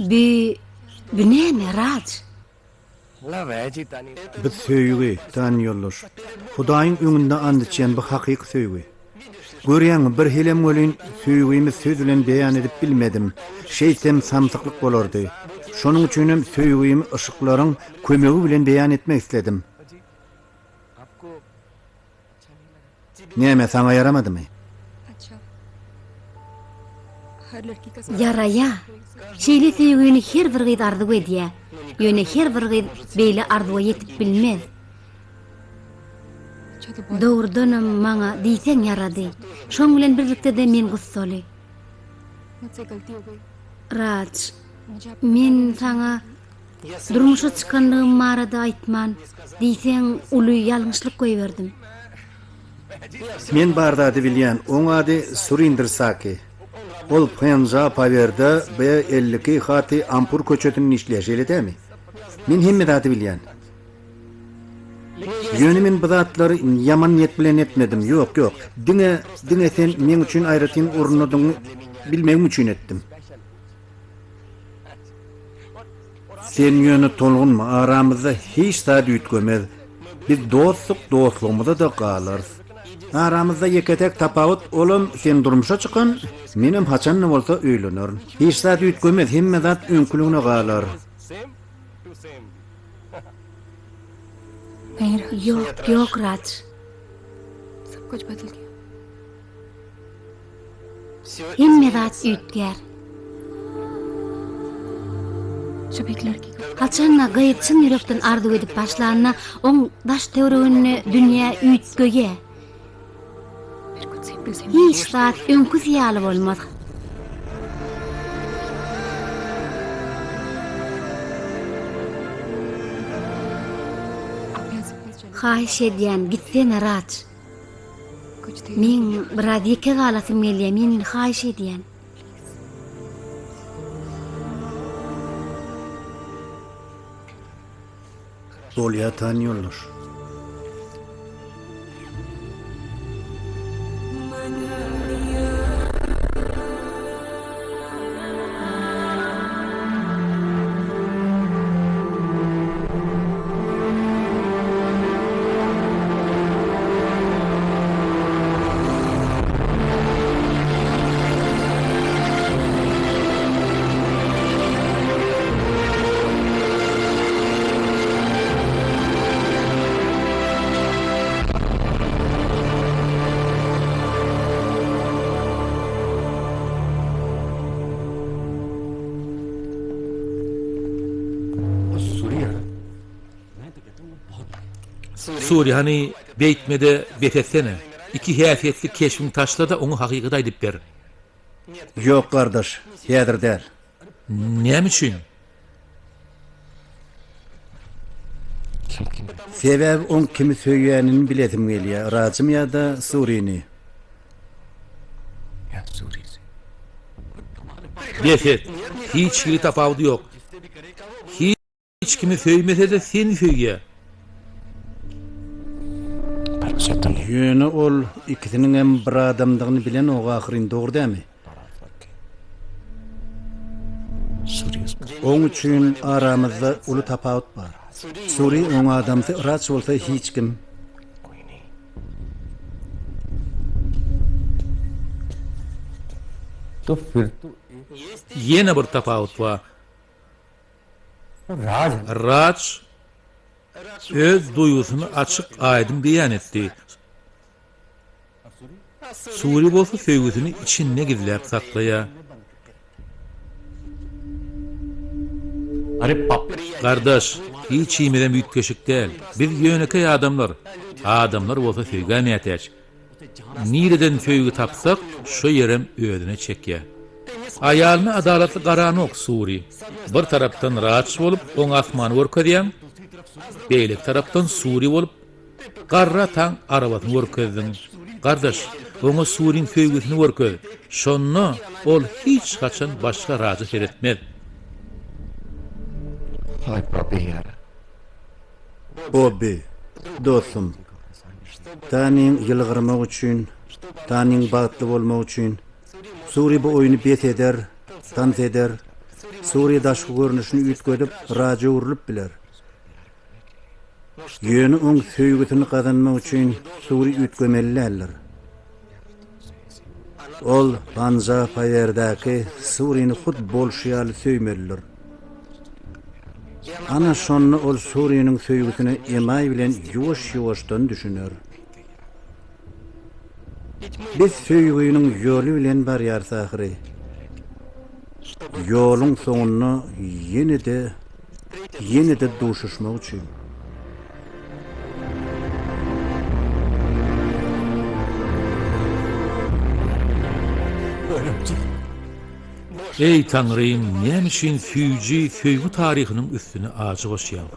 Bi, bi näme, Raj? Bu söýgi, Tani ýoldaş. Hudaýyň öňünde and içýän bu hakyky söýgi. Görýäňmi, bir hilem welin söýgimi söz bilen beýan edip bilmedim. Şeýtsem samsyklyk bolardy. Şonuň üçinem söýgimi yşyklaryň kömegi bilen beýan etmek isledim. Näme, saňa ýaramadymy? Ýaraýa. Şeýle söýgini her bir gyz arzuw edýä. Ýöne her bir gyz beýle arzuwa ýetip bilmez. Dogrudanam maňa diýseň ýarady. Şoň bilen birlikde-de men gussaly. Raj, men saňa durmuşa çykanlygym barada aýtman, diýseň uly ýalňyşlyk goýberdim. Men bar zady bilýän, oň ady Surinder Saki. Ol Penja Powerde B 52 Hati Ampur köçesinde işleýär, şeýle dälmi? Men hemme zady bilýän. Ýöne men bu zatlary ýaman niýet bilen etmedim. Ýok, ýok. Diňe, diňe sen meň üçin aýratyn orundadygyňy bilmegim üçin etdim. Sen ýöne tolgunma, aramyzda hiç zat üýtgemez. Biz dostduk, dostlugymyza-da galarys. Aramyzda ýeke-täk tapawut, olam sen durmuşa çykan, menem haçan-da bolsa öýlenerin. Hiç zat üýtgemez, hemme zat öňküligine galar. Ýok, ýok, Raj. Hemme zat üýtgär. Haçanda gyz çyn ýürekden arzuw edip başlanda, oň daş-töwereginde dünýä üýtgeýär. Hiç zat öňküsi ýaly bolmaz. Haýyş edýän, gitsene, Raj. Meň biraz ýeke galasym gelýär, men indi haýyş edýän. Bolýa Tani ýoldaş. Suri hany beýtmede bes etsene. Iki häsiýetli keşbiňi taşla-da oňa hakykaty aýdyp ber. Ýok gardaş, häzir däl. Näme üçin? Sebäbi oň kimi söýýänini bilesim gelýär, Rajymy ýa-da Surini. Bes et. Hiç hili tapawudy ýok. Hiç kimi söýmese-de seni söýýär. Ýöne ol ikisiniňem bir adamdygyny bilenok ahyryn, dogry dämi? Oň üçin aramyzda uly tapawut bar. Suri oň adamsy, Raç bolsa hiç kim. Ýene bir tapawut bar. Raç öz duýgusyny açyk aýdyň beýan etdi. Suri bolsa söýgüsini içinde gizläp saklaýar. Gardaş, hiç himizem üýtgeşik däl. Biz ýönekeý adamlar. Adamlar bolsa söýgä mätäç. Nireden söýgi tapsak, şo ýerem özüne çekýär. Aýalyna adalatly garanok Suri. Bir tarapdan Raç bolup oňa asmany görkezýäň, beýleki tarapdan Suri bolup garry ataň arabasyny görkezdiň. Gardaş, oňa Suriň söýgüsini görkez. Şonda ol hiç haçan başga Raja seretmez. Bobbi, dostum, Taniň ýylgyrmagy üçin, Taniň bagtly bolmagy üçin, Suri bu oýny bes eder, tans eder, Suri daşky görnüşini üýtgedip, Raja öwrülip biler. Ýöne oň söýgüsini gazanmak üçin Suri üýtgemeli däldir. Ol Panja Paýerdäki Surini hut bolşy ýaly söýmelidir. Ana şonda ol Suriniň söýgüsine emaý bilen ýuwaş-ýuwaşdan düşüner. Biz söýgüniň ýoly bilen barýarys ahyry. Ýoluň soňunda ýene-de, ýene-de duşuşmak üçin. Eý, Taňrym, näme üçin süýji söýgi taryhynyň üstüne ajy goşýaň?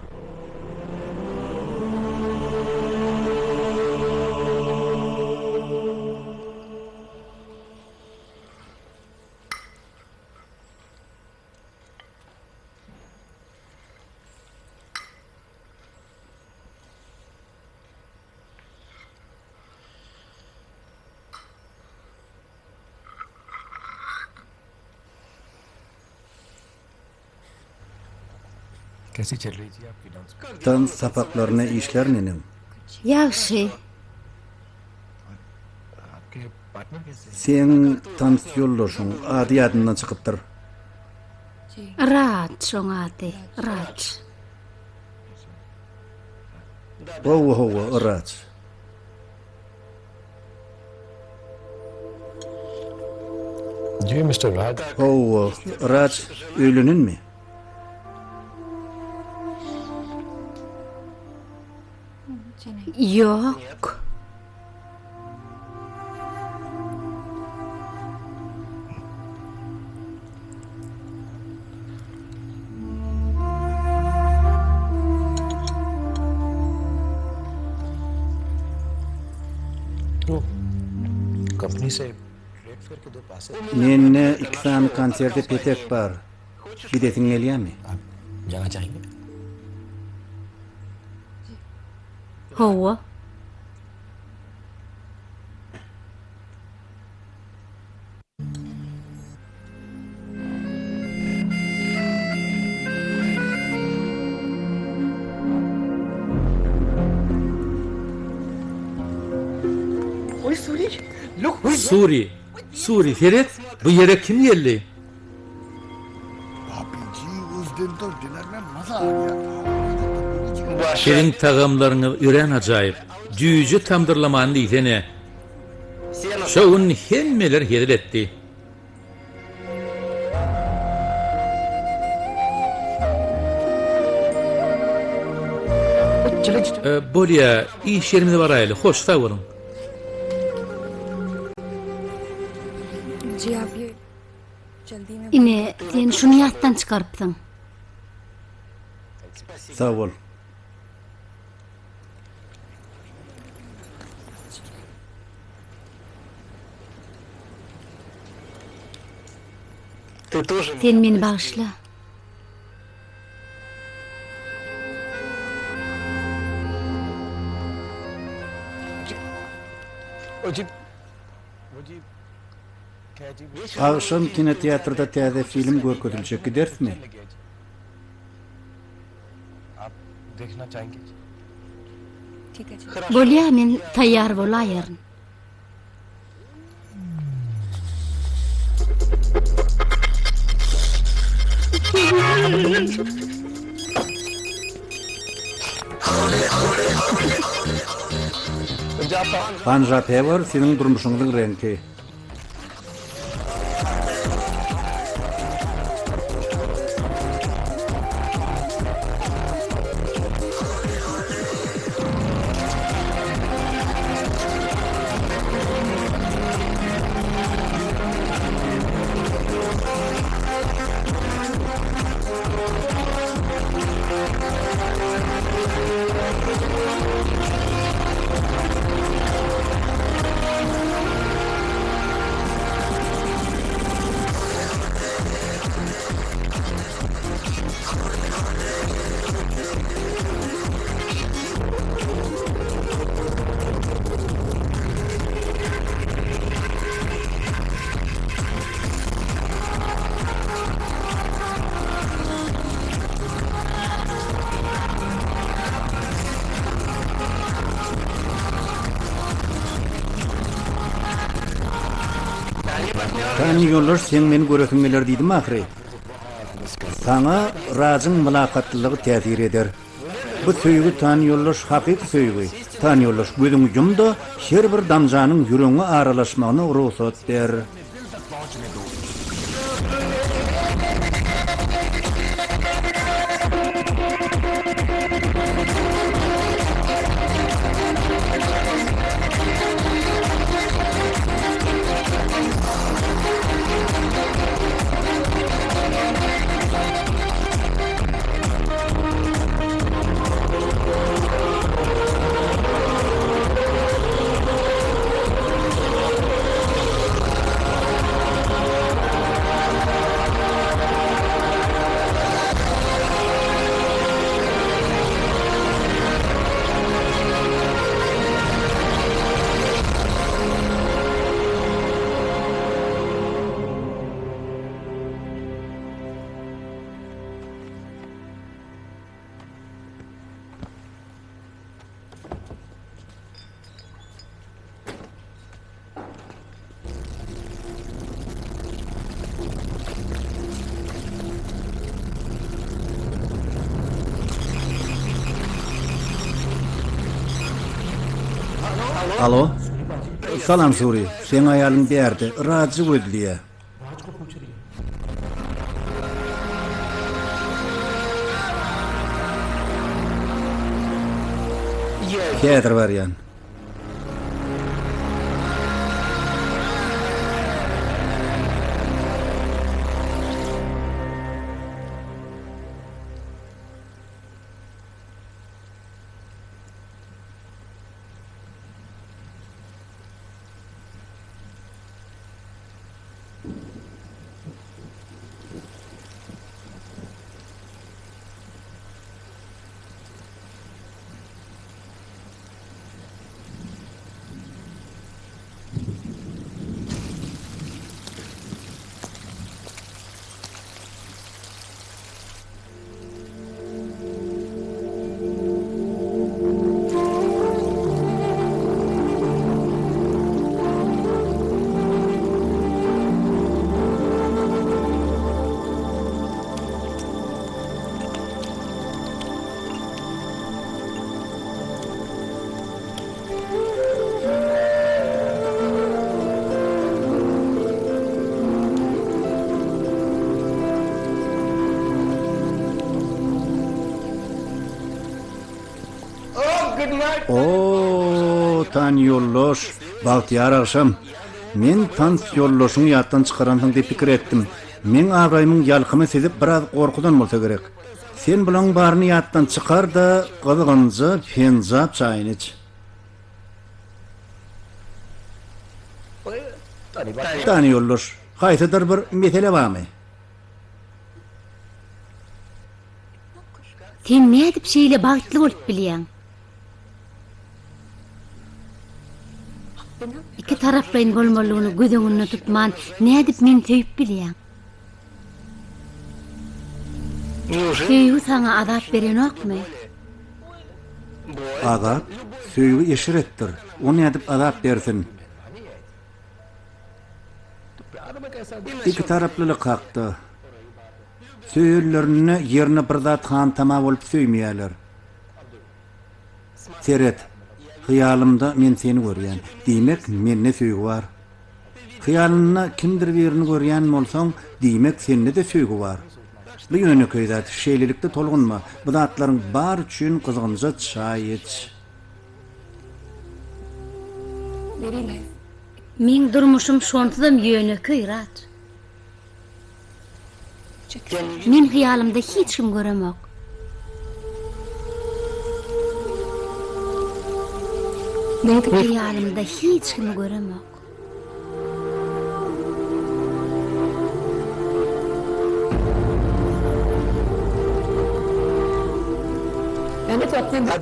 Tans sapaklaryna işler neneň? Ýagşy. Seň tans ýoldaşyň ady ýadymdan çykypdyr. Raç oň ady, Raç. Hawa, hawa, Raç. Hawa, Raç öýlenenmi? Ýok. Mende iki sany konserte petek bar. Gidesiň gelýärmi? Hawa. Suri, Suri, seret, bu ýere kim geldi? Siziň tagamlaryňyz örän ajaýyp. Jüýje tamdyrlamany diýsene. Şo gün hemmeler hezil etdi. Bolýa, iş ýerimize baraýaly. Hoş, sag boluň. Ine, sen şuny ýatdan çykarypsyň. Sag bol. Sen meni bagyşla. Agşam kinoteatrda täze film görkeziljek giderismi? Bolýa men taýýar bolaýaryn. Panjab Hewer siziň durmuşyňyzyň reňki. Tani ýoldaş seň meni göresiň geler diýdim ahyry. Saňa Rajyň mylakatlylygy täsir eder. Bu söýgi Tani ýoldaş hakyky söýgi. Tani ýoldaş gözüňi ýum-da her bir damjanyň ýüregiňe aralaşmagyna rugsat ber. Alo. Salam Suri. Seň aýalyň bärde. Rajy gözleýä. Häzir barýan. O, Tani ýoldaş, bagtyýar agşam. Men tans ýoldaşyňy ýatdan çykaransyň diýip pikir etdim. Meň abraýymyň ýalkymy sizi biraz gorkuzan bolsa gerek. Sen bulaň baryny ýatdan çykar-da, gyzgynja penjap çaýyny iç. Tani ýoldaş, haýsydyr bir mesele barmy? Sen nädip şeýle bagtly bolup bilýäň? Ikitaraplaýyn bolmalygyny göz öňünde tutman, nädip meni söýüp bilýäň? Söýgi saňa azap berenokmy? Azap? Söýgi eşretdir. O nädip azap bersin? Ikitaraplylyk hakda. Söýenlerinde ýerine bir zat hantama bolup söýmeýärler. Seret, hyýalymda men seni görýän. Diýmek, mende söýgi bar. Hyýalynda kimdir birini görýän bolsaň, diýmek, sende-de söýgi bar. Bu ýönekeý zat. Şeýlelikde tolgunma. Bu zatlaryň bary üçin gyzgynja çaý iç. Meň durmuşym şonsuzam ýönekeý, Raj. Men hyýalymda hiç kim göremok. Hyýalymda hiç kimi göremok.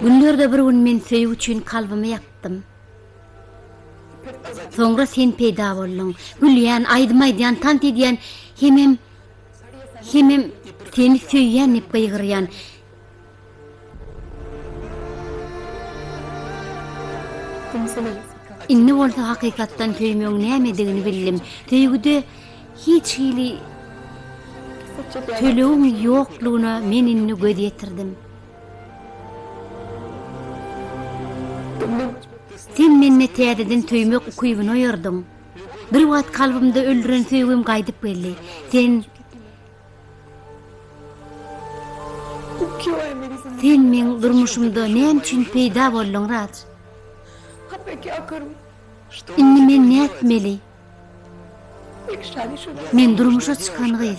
Günlerde bir gün men söýgi üçin kalbymy ýakdym. Soňra sen peýda bolduň. Gülýän, aýdym aýdýan, tans edýän hemem hemem seni söýýän diýip gygyrýan. Indi bolsa hakykatdan söýmegiň nämedigini bildim. Söýgüde hiç hili tölegiň ýoklugyna men indi göz ýetirdim. Sen mende täzeden söýmek ukybyny oýardyň. Bir wagt kalbymda öldüren söýgim gaýdyp geldi. Sen Sen meň durmuşymda näme üçin peýda bolduň, Raj? Indi men nätmeli? Men durmuşa çykan gyz.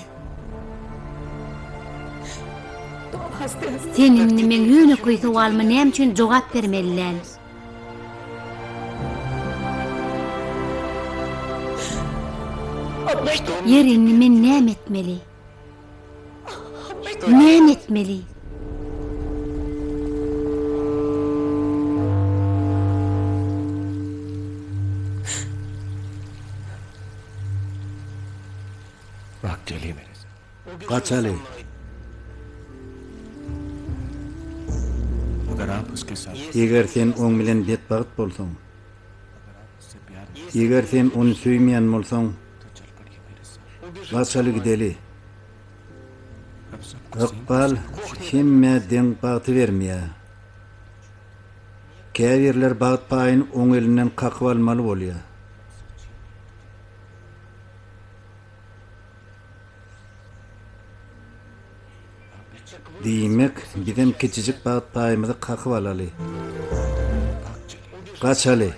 Sen indi meň ýönekeý sowalyma näme üçin jogap bermeli däl? Ýeri indi men näme etmeli? Näme etmeli? Gaçaly. Eger sen oň bilen betbagt bolsaň, eger sen ony söýmeýän bolsaň, gaçaly gideli. Ykbal hemmä deň bagty bermeýär. Käbirler bagt paýyny oň elinden kakyp almaly bolýar. Diýmek, bizem kiçijik bagt paýymyzy kakyp alaly. Gaçaly.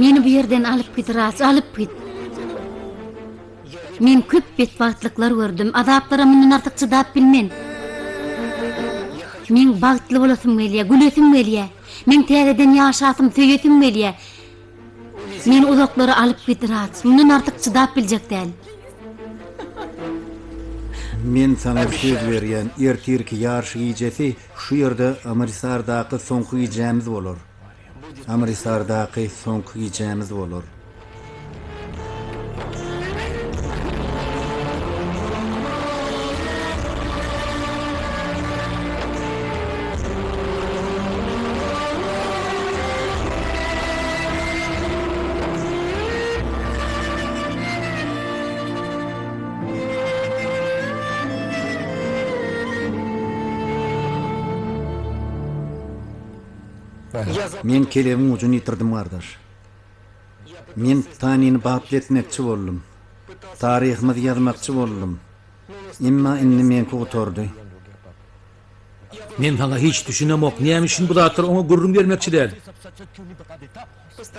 Meni bu ýerden alyp git, Raj, alyp git. Men köp betbagtlyklar gördüm, azaplara mundan artyk çydap bilmen. Meň bagtly bolasym gelýär, gülesim gelýär. Meň täzeden ýaşasym, söýesim gelýär. Meni uzaklara alyp git, Raj, mundan artyk çydap biljek däl. Men saňa söz berýän, ertirki ýaryş gijesi şu ýerde Amritsardaky soňky gijämiz bolar. Amritsardaky soňky gijämiz bolar. Men kelebiň ujuny ýitirdim gardaş. Men Tanini bagtly etmekçi boldum. Taryhymyzy ýazmakçy boldum. Emma indi meňki gutardy. Men saňa hiç düşünemok, näme üçin bu zatlary oňa gürrüň bermekçi däl?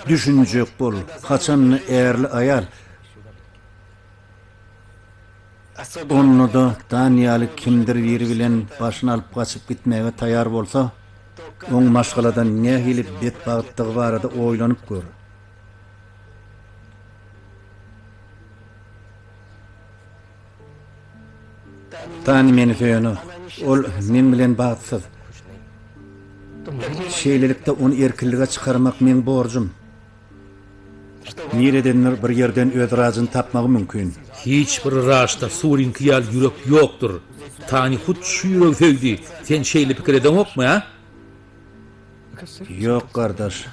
Düşünjek bol, haçanda ärli aýal, onda-da Daniýaly kimdir biri bilen başyny alyp gaçyp gitmäge taýar bolsa, oň maşgaladan nähili betbagtdygy barada oýlanyp gör. Tani meni söýenok. Ol meň bilen bagtsyz. Şeýlelikde ony erkinlige çykarmak meň borjum. Niredendir bir ýerden öz rajyny tapmagy mümkin. Hiç bir raçda Surinki ýaly ýürek ýokdur. Tani hut şu ýüregi söýdi. Sen şeýle pikir edeňokmy, a? Ýok, gardaş.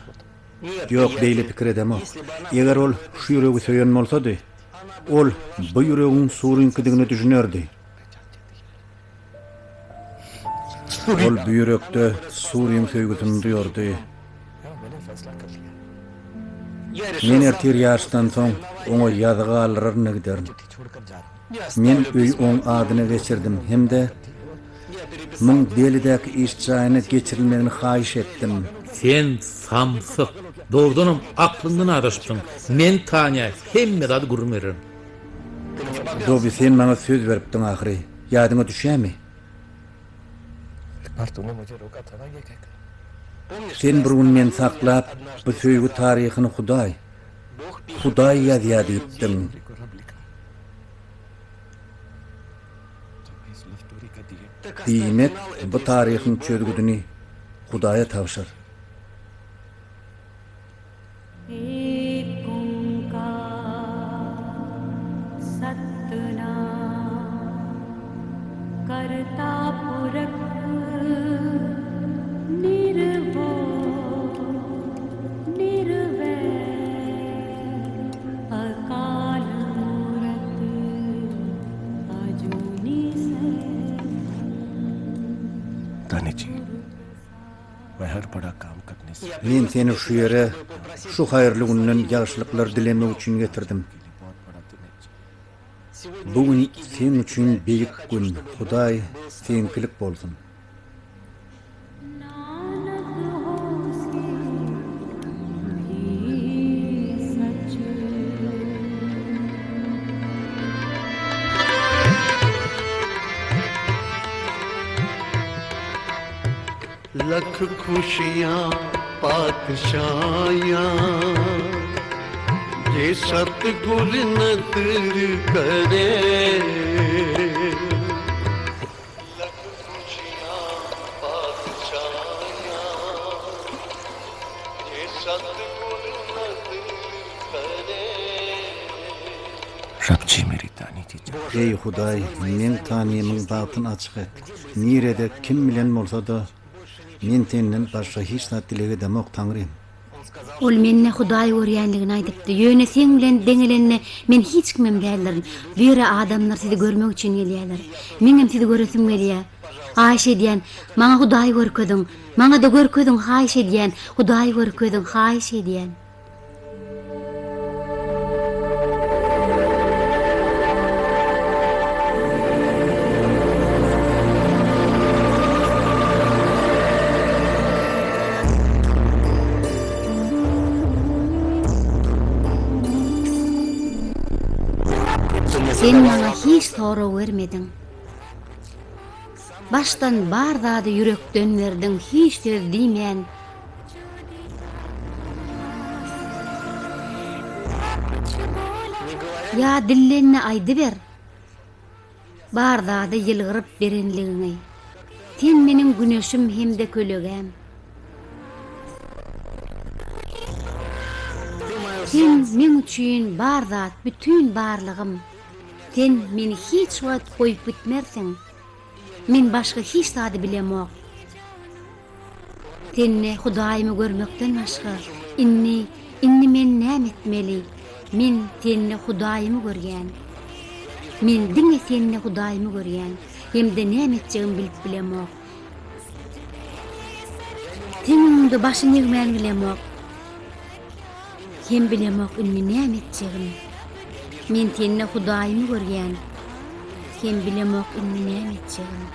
Ýok, beýle pikir edemok. Eger ol şu ýüregi söýen bolsady, ol bu ýüregiň Surinkidigine düşünerdi. Ol bu ýürekde Suriň söýgüsini duýardy. Men ertir ýaşdan soň oňa ýazy galdyraryn-da giderin. Men öýi oň adyna geçirdim hem-de muň Delidäki iş jaýyna geçirilmegini haýyş etdim. Sen samsyk! Dogrudanam aklyňdan azaşypsyň. Men Tanýa hemme zady gürrüň bererin. Dobi sen maňa söz beripdiň ahyry. Ýadyňa düşýämi? Sen bir gün meni saklap, bu söýgi taryhyny Hudaý, Hudaý ýazýar diýipdiň. Diýmek, bu taryhyň çözgüdini Hudaýa tabşyr. Men seni şu ýere şu haýyrly günden ýagşylyklar dilemek üçin getirdim. Bu gün seň üçin beýik gün, Hudaý seňkilik bolsun. Lakh ਖੁਸ਼ੀਆਂ ਪਾਤਸ਼ਾਹੀਆਂ ਜੇ ਸਤਿਗੁਰ ਨਦਰ ਕਰੇ ਲੱਖ ਖੁਸ਼ੀਆਂ ਪਾਤਸ਼ਾਹੀਆਂ ਜੇ ਸਤਿਗੁਰ ਨਦਰ ਕਰੇ Rab ji meri tani ji Eý Hudaý, meň Tanymyň bagtyny açyk et. Nirede, kim bilen bolsa-da, men Senden başga hiç zat dileg edemok, Taňrym. Ol mende Hudaý görýänligini aýdypdy. Ýöne seň bilen deňelende men hiç kimem däldirin. Bu ýere adamlar sizi görmek üçin gelýärler. Meňem sizi göresim gelýär. Haýyş edýän, maňa Hudaýy görkeziň. Maňa-da görkeziň, haýyş edýän, Hudaýy görkeziň, haýyş edýän. Sen maňa hiç sorag bermediň. Başdan bar zady ýürekden berdiň hiç söz diýmän. Ýa dillenme aýdyber. Bar zady ýylgyryp berenligiňi. Sen meniň güneşim hem-de kölegäm. Sen meň üçin bar zat, bütin barlygym. Sen meni hiç wagt goýup gitmersiň. Men başga hiç zady bilemok. Sende Hudaýymy görmekden başga, indi, indi men näme etmeli? Men sende Hudaýymy görýän. Men diňe sende Hudaýymy görýän hem-de näme etjegimi bilip bilemok. Seň öňüňde başym egmän bilemok. Hem bilemok indi näme etjegimi. Men sende Hudaýymy görýän. Hem bilemok indi näme etjegimi.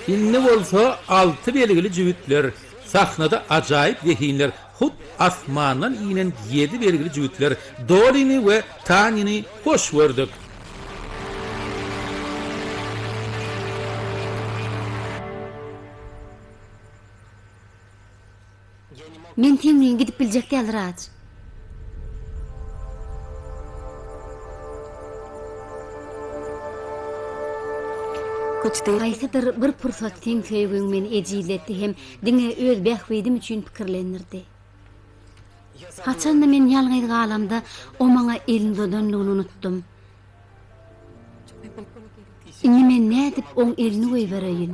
Indi bolsa alty belgili jübütler, sahnada ajaýyp zehinler, hut asmandan inen ýedi belgili jübütler Dolini we Tanini hoş gördük. Men seň bilen gidip biljek däl Raj. Haýsydyr bir pursat seň söýgüň meni ejizletdi hem diňe öz bähbidim üçin pikirlendirdi. Haçanda men ýalňyz galamda o maňa elini uzadanlygyny unutdym. Indi men nädip oň elini goýbereýin?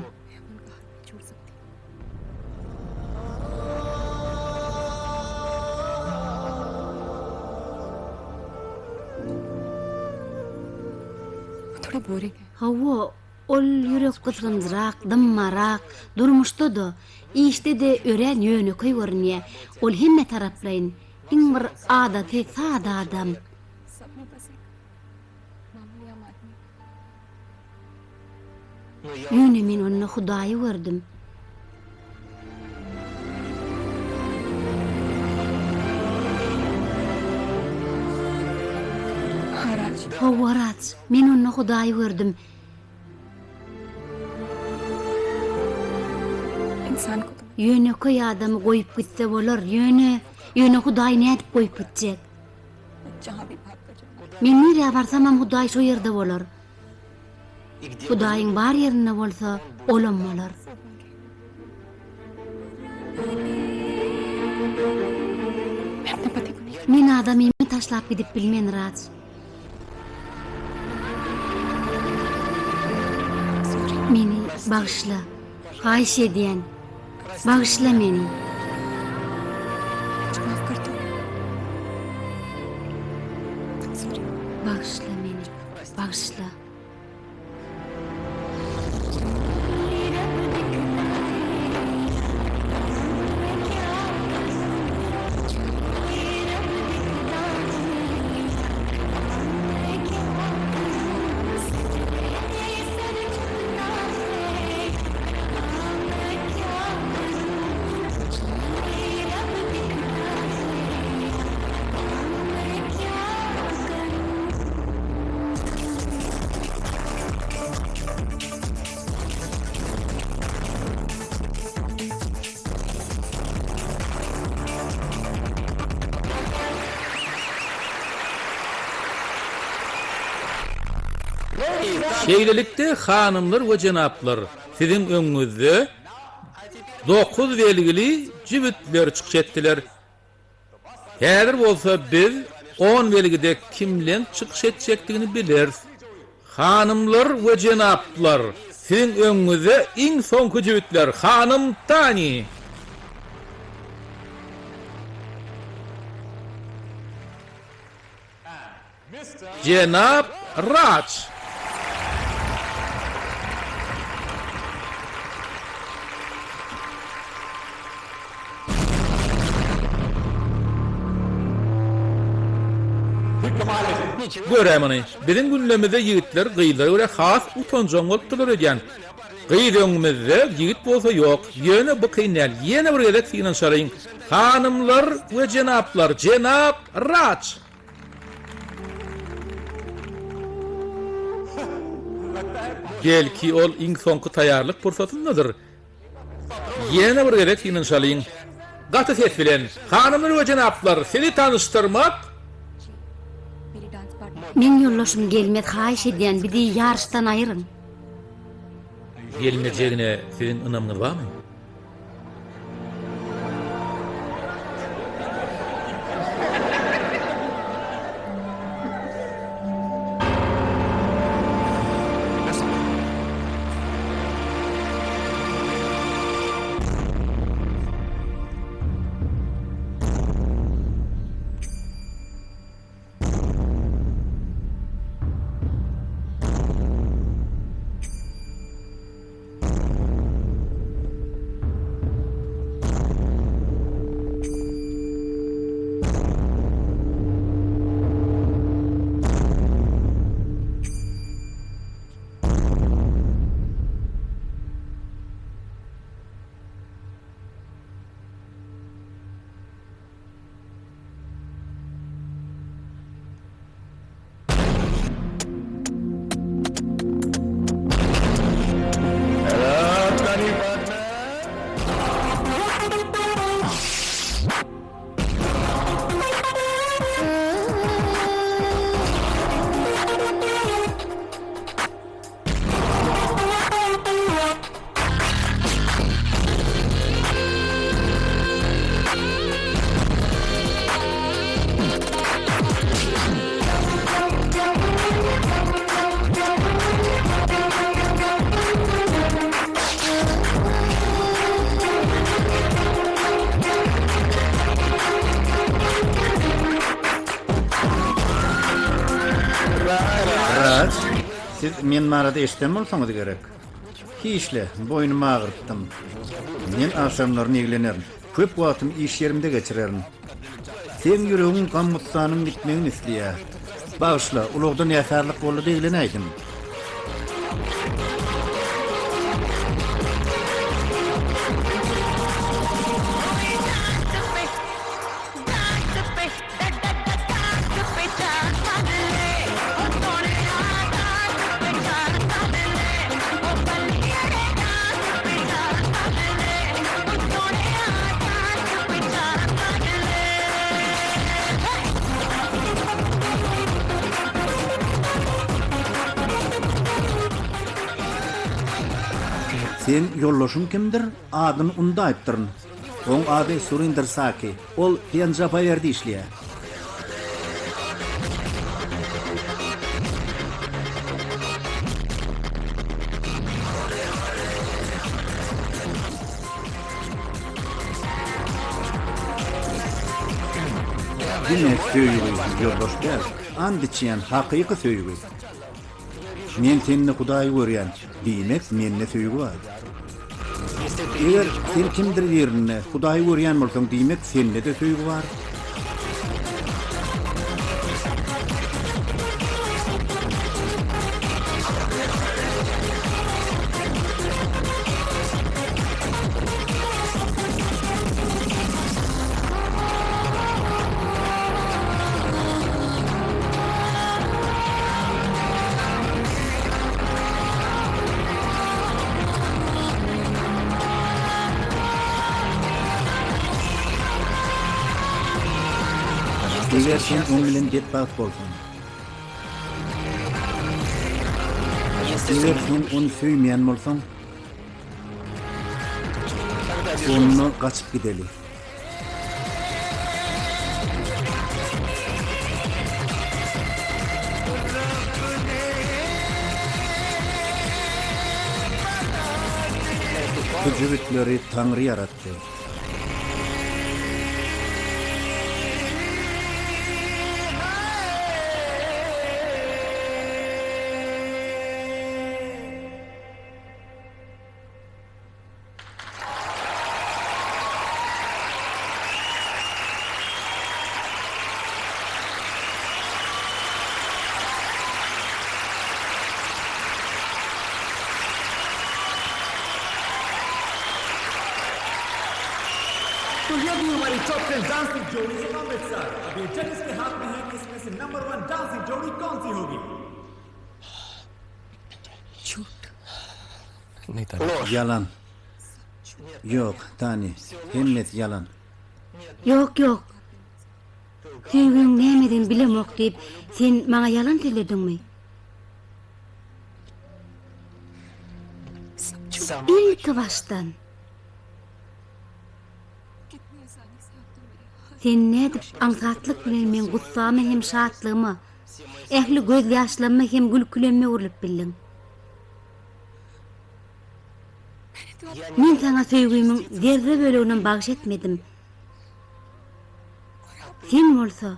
Hawa, ol ýürek gysgynjyrak, dymmarak, durmuşda-da, işde-de örän ýönekeý görünýär. Ol hemme taraplaýyn, iň bir adaty, sada adam. Ýöne men onda Hudaýy gördüm. Hawa, Raj, men onda Hudaýy gördüm. Ýönekeý adamy goýup gitse bolar, ýöne, ýöne Hudaýy nädip goýup gitjek? Men nirä barsamam Hudaý şo ýerde bolar. Hudaýyň bar ýerinde bolsa, olam bolar. Men adamymy taşlap gidip bilmen, Raj. Meni bagyşla. Haýyş edýän. Bagyşla meni. Bagyşla meni. Bagyşla. Şeýlelikde, hanymlar we jenaplar, siziň öňüňizde dokuz belgili jübütler çykyş etdiler. Häzir bolsa biz on belgide kimleň çykyş etjekdigini bileris. Hanymlar we jenaplar, siziň öňüňizde iň soňky jübütler, hanym Tani! Jenap Raj! Gör-ä muny, biziň günlemizde ýigitler gyzlara görä has utanjaň bolupdyrlar öýdýän. Gyz öňümizde, ýigit bolsa ýok. Ýöne bu kyn däl. Ýene bir gezek synanyşalyň. Hanymlar we jenaplar, jenap Raj! Belki ol iň soňky taýýarlyk pursatyndadyr. Ýene bir gezek synanyşalyň. Gaty ses bilen, Hanymlar we jenaplar, sizi tanyşdyrmak. Meň ýoldaşym gelmez haýyş edýän bizi ýaryşdan aýyryň. gelinejegine siziň ynamyňyz barmy? Raj, siz men barada eşiden bolsaňyz gerek. Hiç-le, boýnumy agyrtdym. Men agşamlaryny eglenerin. Köp wagtymy iş ýerimde geçirerin. Seň ýüregiň gam-gussanyň gitmegini isleýär. Bagyşla, ulagda näsazlyk boldy-da eglenäýdim. Seň ýoldaşyň kimdir? Adyny undaýypdyryn. Oň ady Surinder Saki. Ol Penjapa ýerde işleýär. Diňe söýgi ýoldaş däl, and içýän hakyky söýgi. Men sende Hudaýy görýän, diýmek, mende söýgi bar. Eger sen kimdir birinde Hudaýy görýän bolsaň, diýmek, sende-de söýgi bar. Eger sen oň bilen betbagt bolsaň. Eger sen ony söýmeýän bolsaň. Onda gaçyp gideli. Bu jübütleri Taňry ýaratdy. तो ये थी हमारी top 10 dancing जोड़ी अमृतसर अब ये जजेस के हाथ में है कि इसमें से number one dancing जोड़ी कौन सी होगी Ýalan. Ýok, Tani, hemmesi ýalan. Ýok, ýok. Söýgiň nämedigini bilemok diýip, sen maňa ýalan sözlediňmi? Ilki başdan. Sen nädip aňsatlyk bilen meň gussama hem şatlygyma, ähli gözýaşlaryma hem gülkülerime öwrülip bildiň? Men saňa söýgimiň zerre böleginem bagyş etmedim. Sen bolsa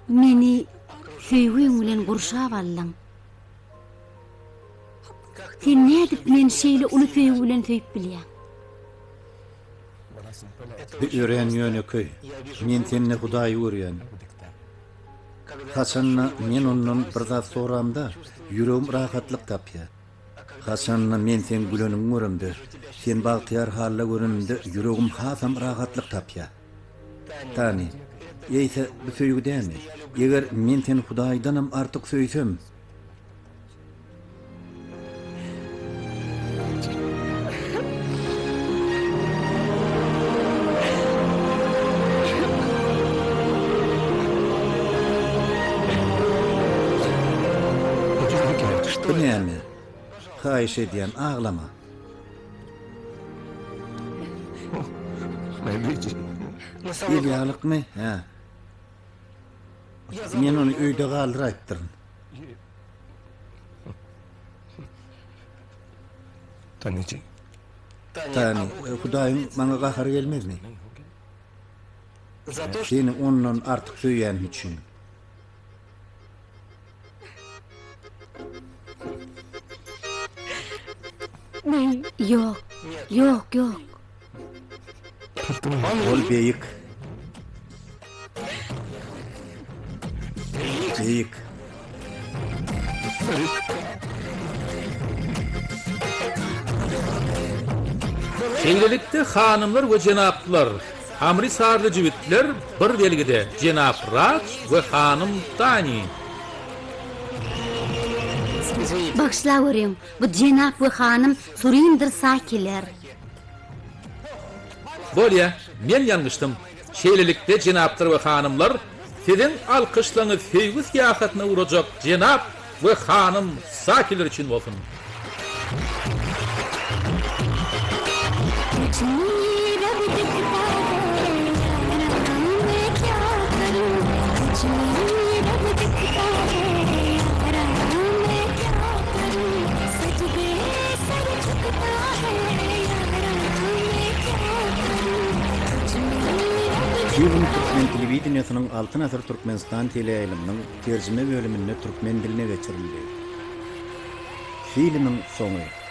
meni söýgüň bilen gurşap aldyň. Sen nädip meni şeýle uly söýgi bilen söýüp bilýäň? Bu örän ýönekeý. Men sende Hudaýy görýän. Haçanda men ondan bir zat soramda, ýüregim rahatlyk tapýar. Haçanda men seň güleniňi göremde, seni bagtyýar halda görenimde ýüregim hasam rahatlyk tapýar. Tani, eýse bu söýgi dälmi? Eger men seni Hudaýdanam artyk söýsem, Bu näme? Haýyş edýän, aglama. Elýalykmy? Hä. Men ony öýde galdyraýypdyryn. Tani, Hudaýyň maňa gahary gelmezmi? Seni ondan artyk söýýänim üçin. Ýok, ýok, ýok. Ol beýik. Beýik. Şeýlelikde, hanymlar we jenaplar, amritsarly jübütler bir belgide, jenap Raj we hanym Tani. Bagyşlaweriň, bu jenap we hanym Surinder Sakiler. Bolýa, men ýalňyşdym. Şeýlelikde, jenaplar we hanymlar, siziň alkyşlaryňyz söýgi syýahatyna ugrajak jenap we hanym Sakiler üçin bolsun. Film türkmen telewideniýesiniň Altyn asyr Türkmenistan teleýaýlymynyň terjime bölüminde türkmen diline geçirildi. Filmiň soňy.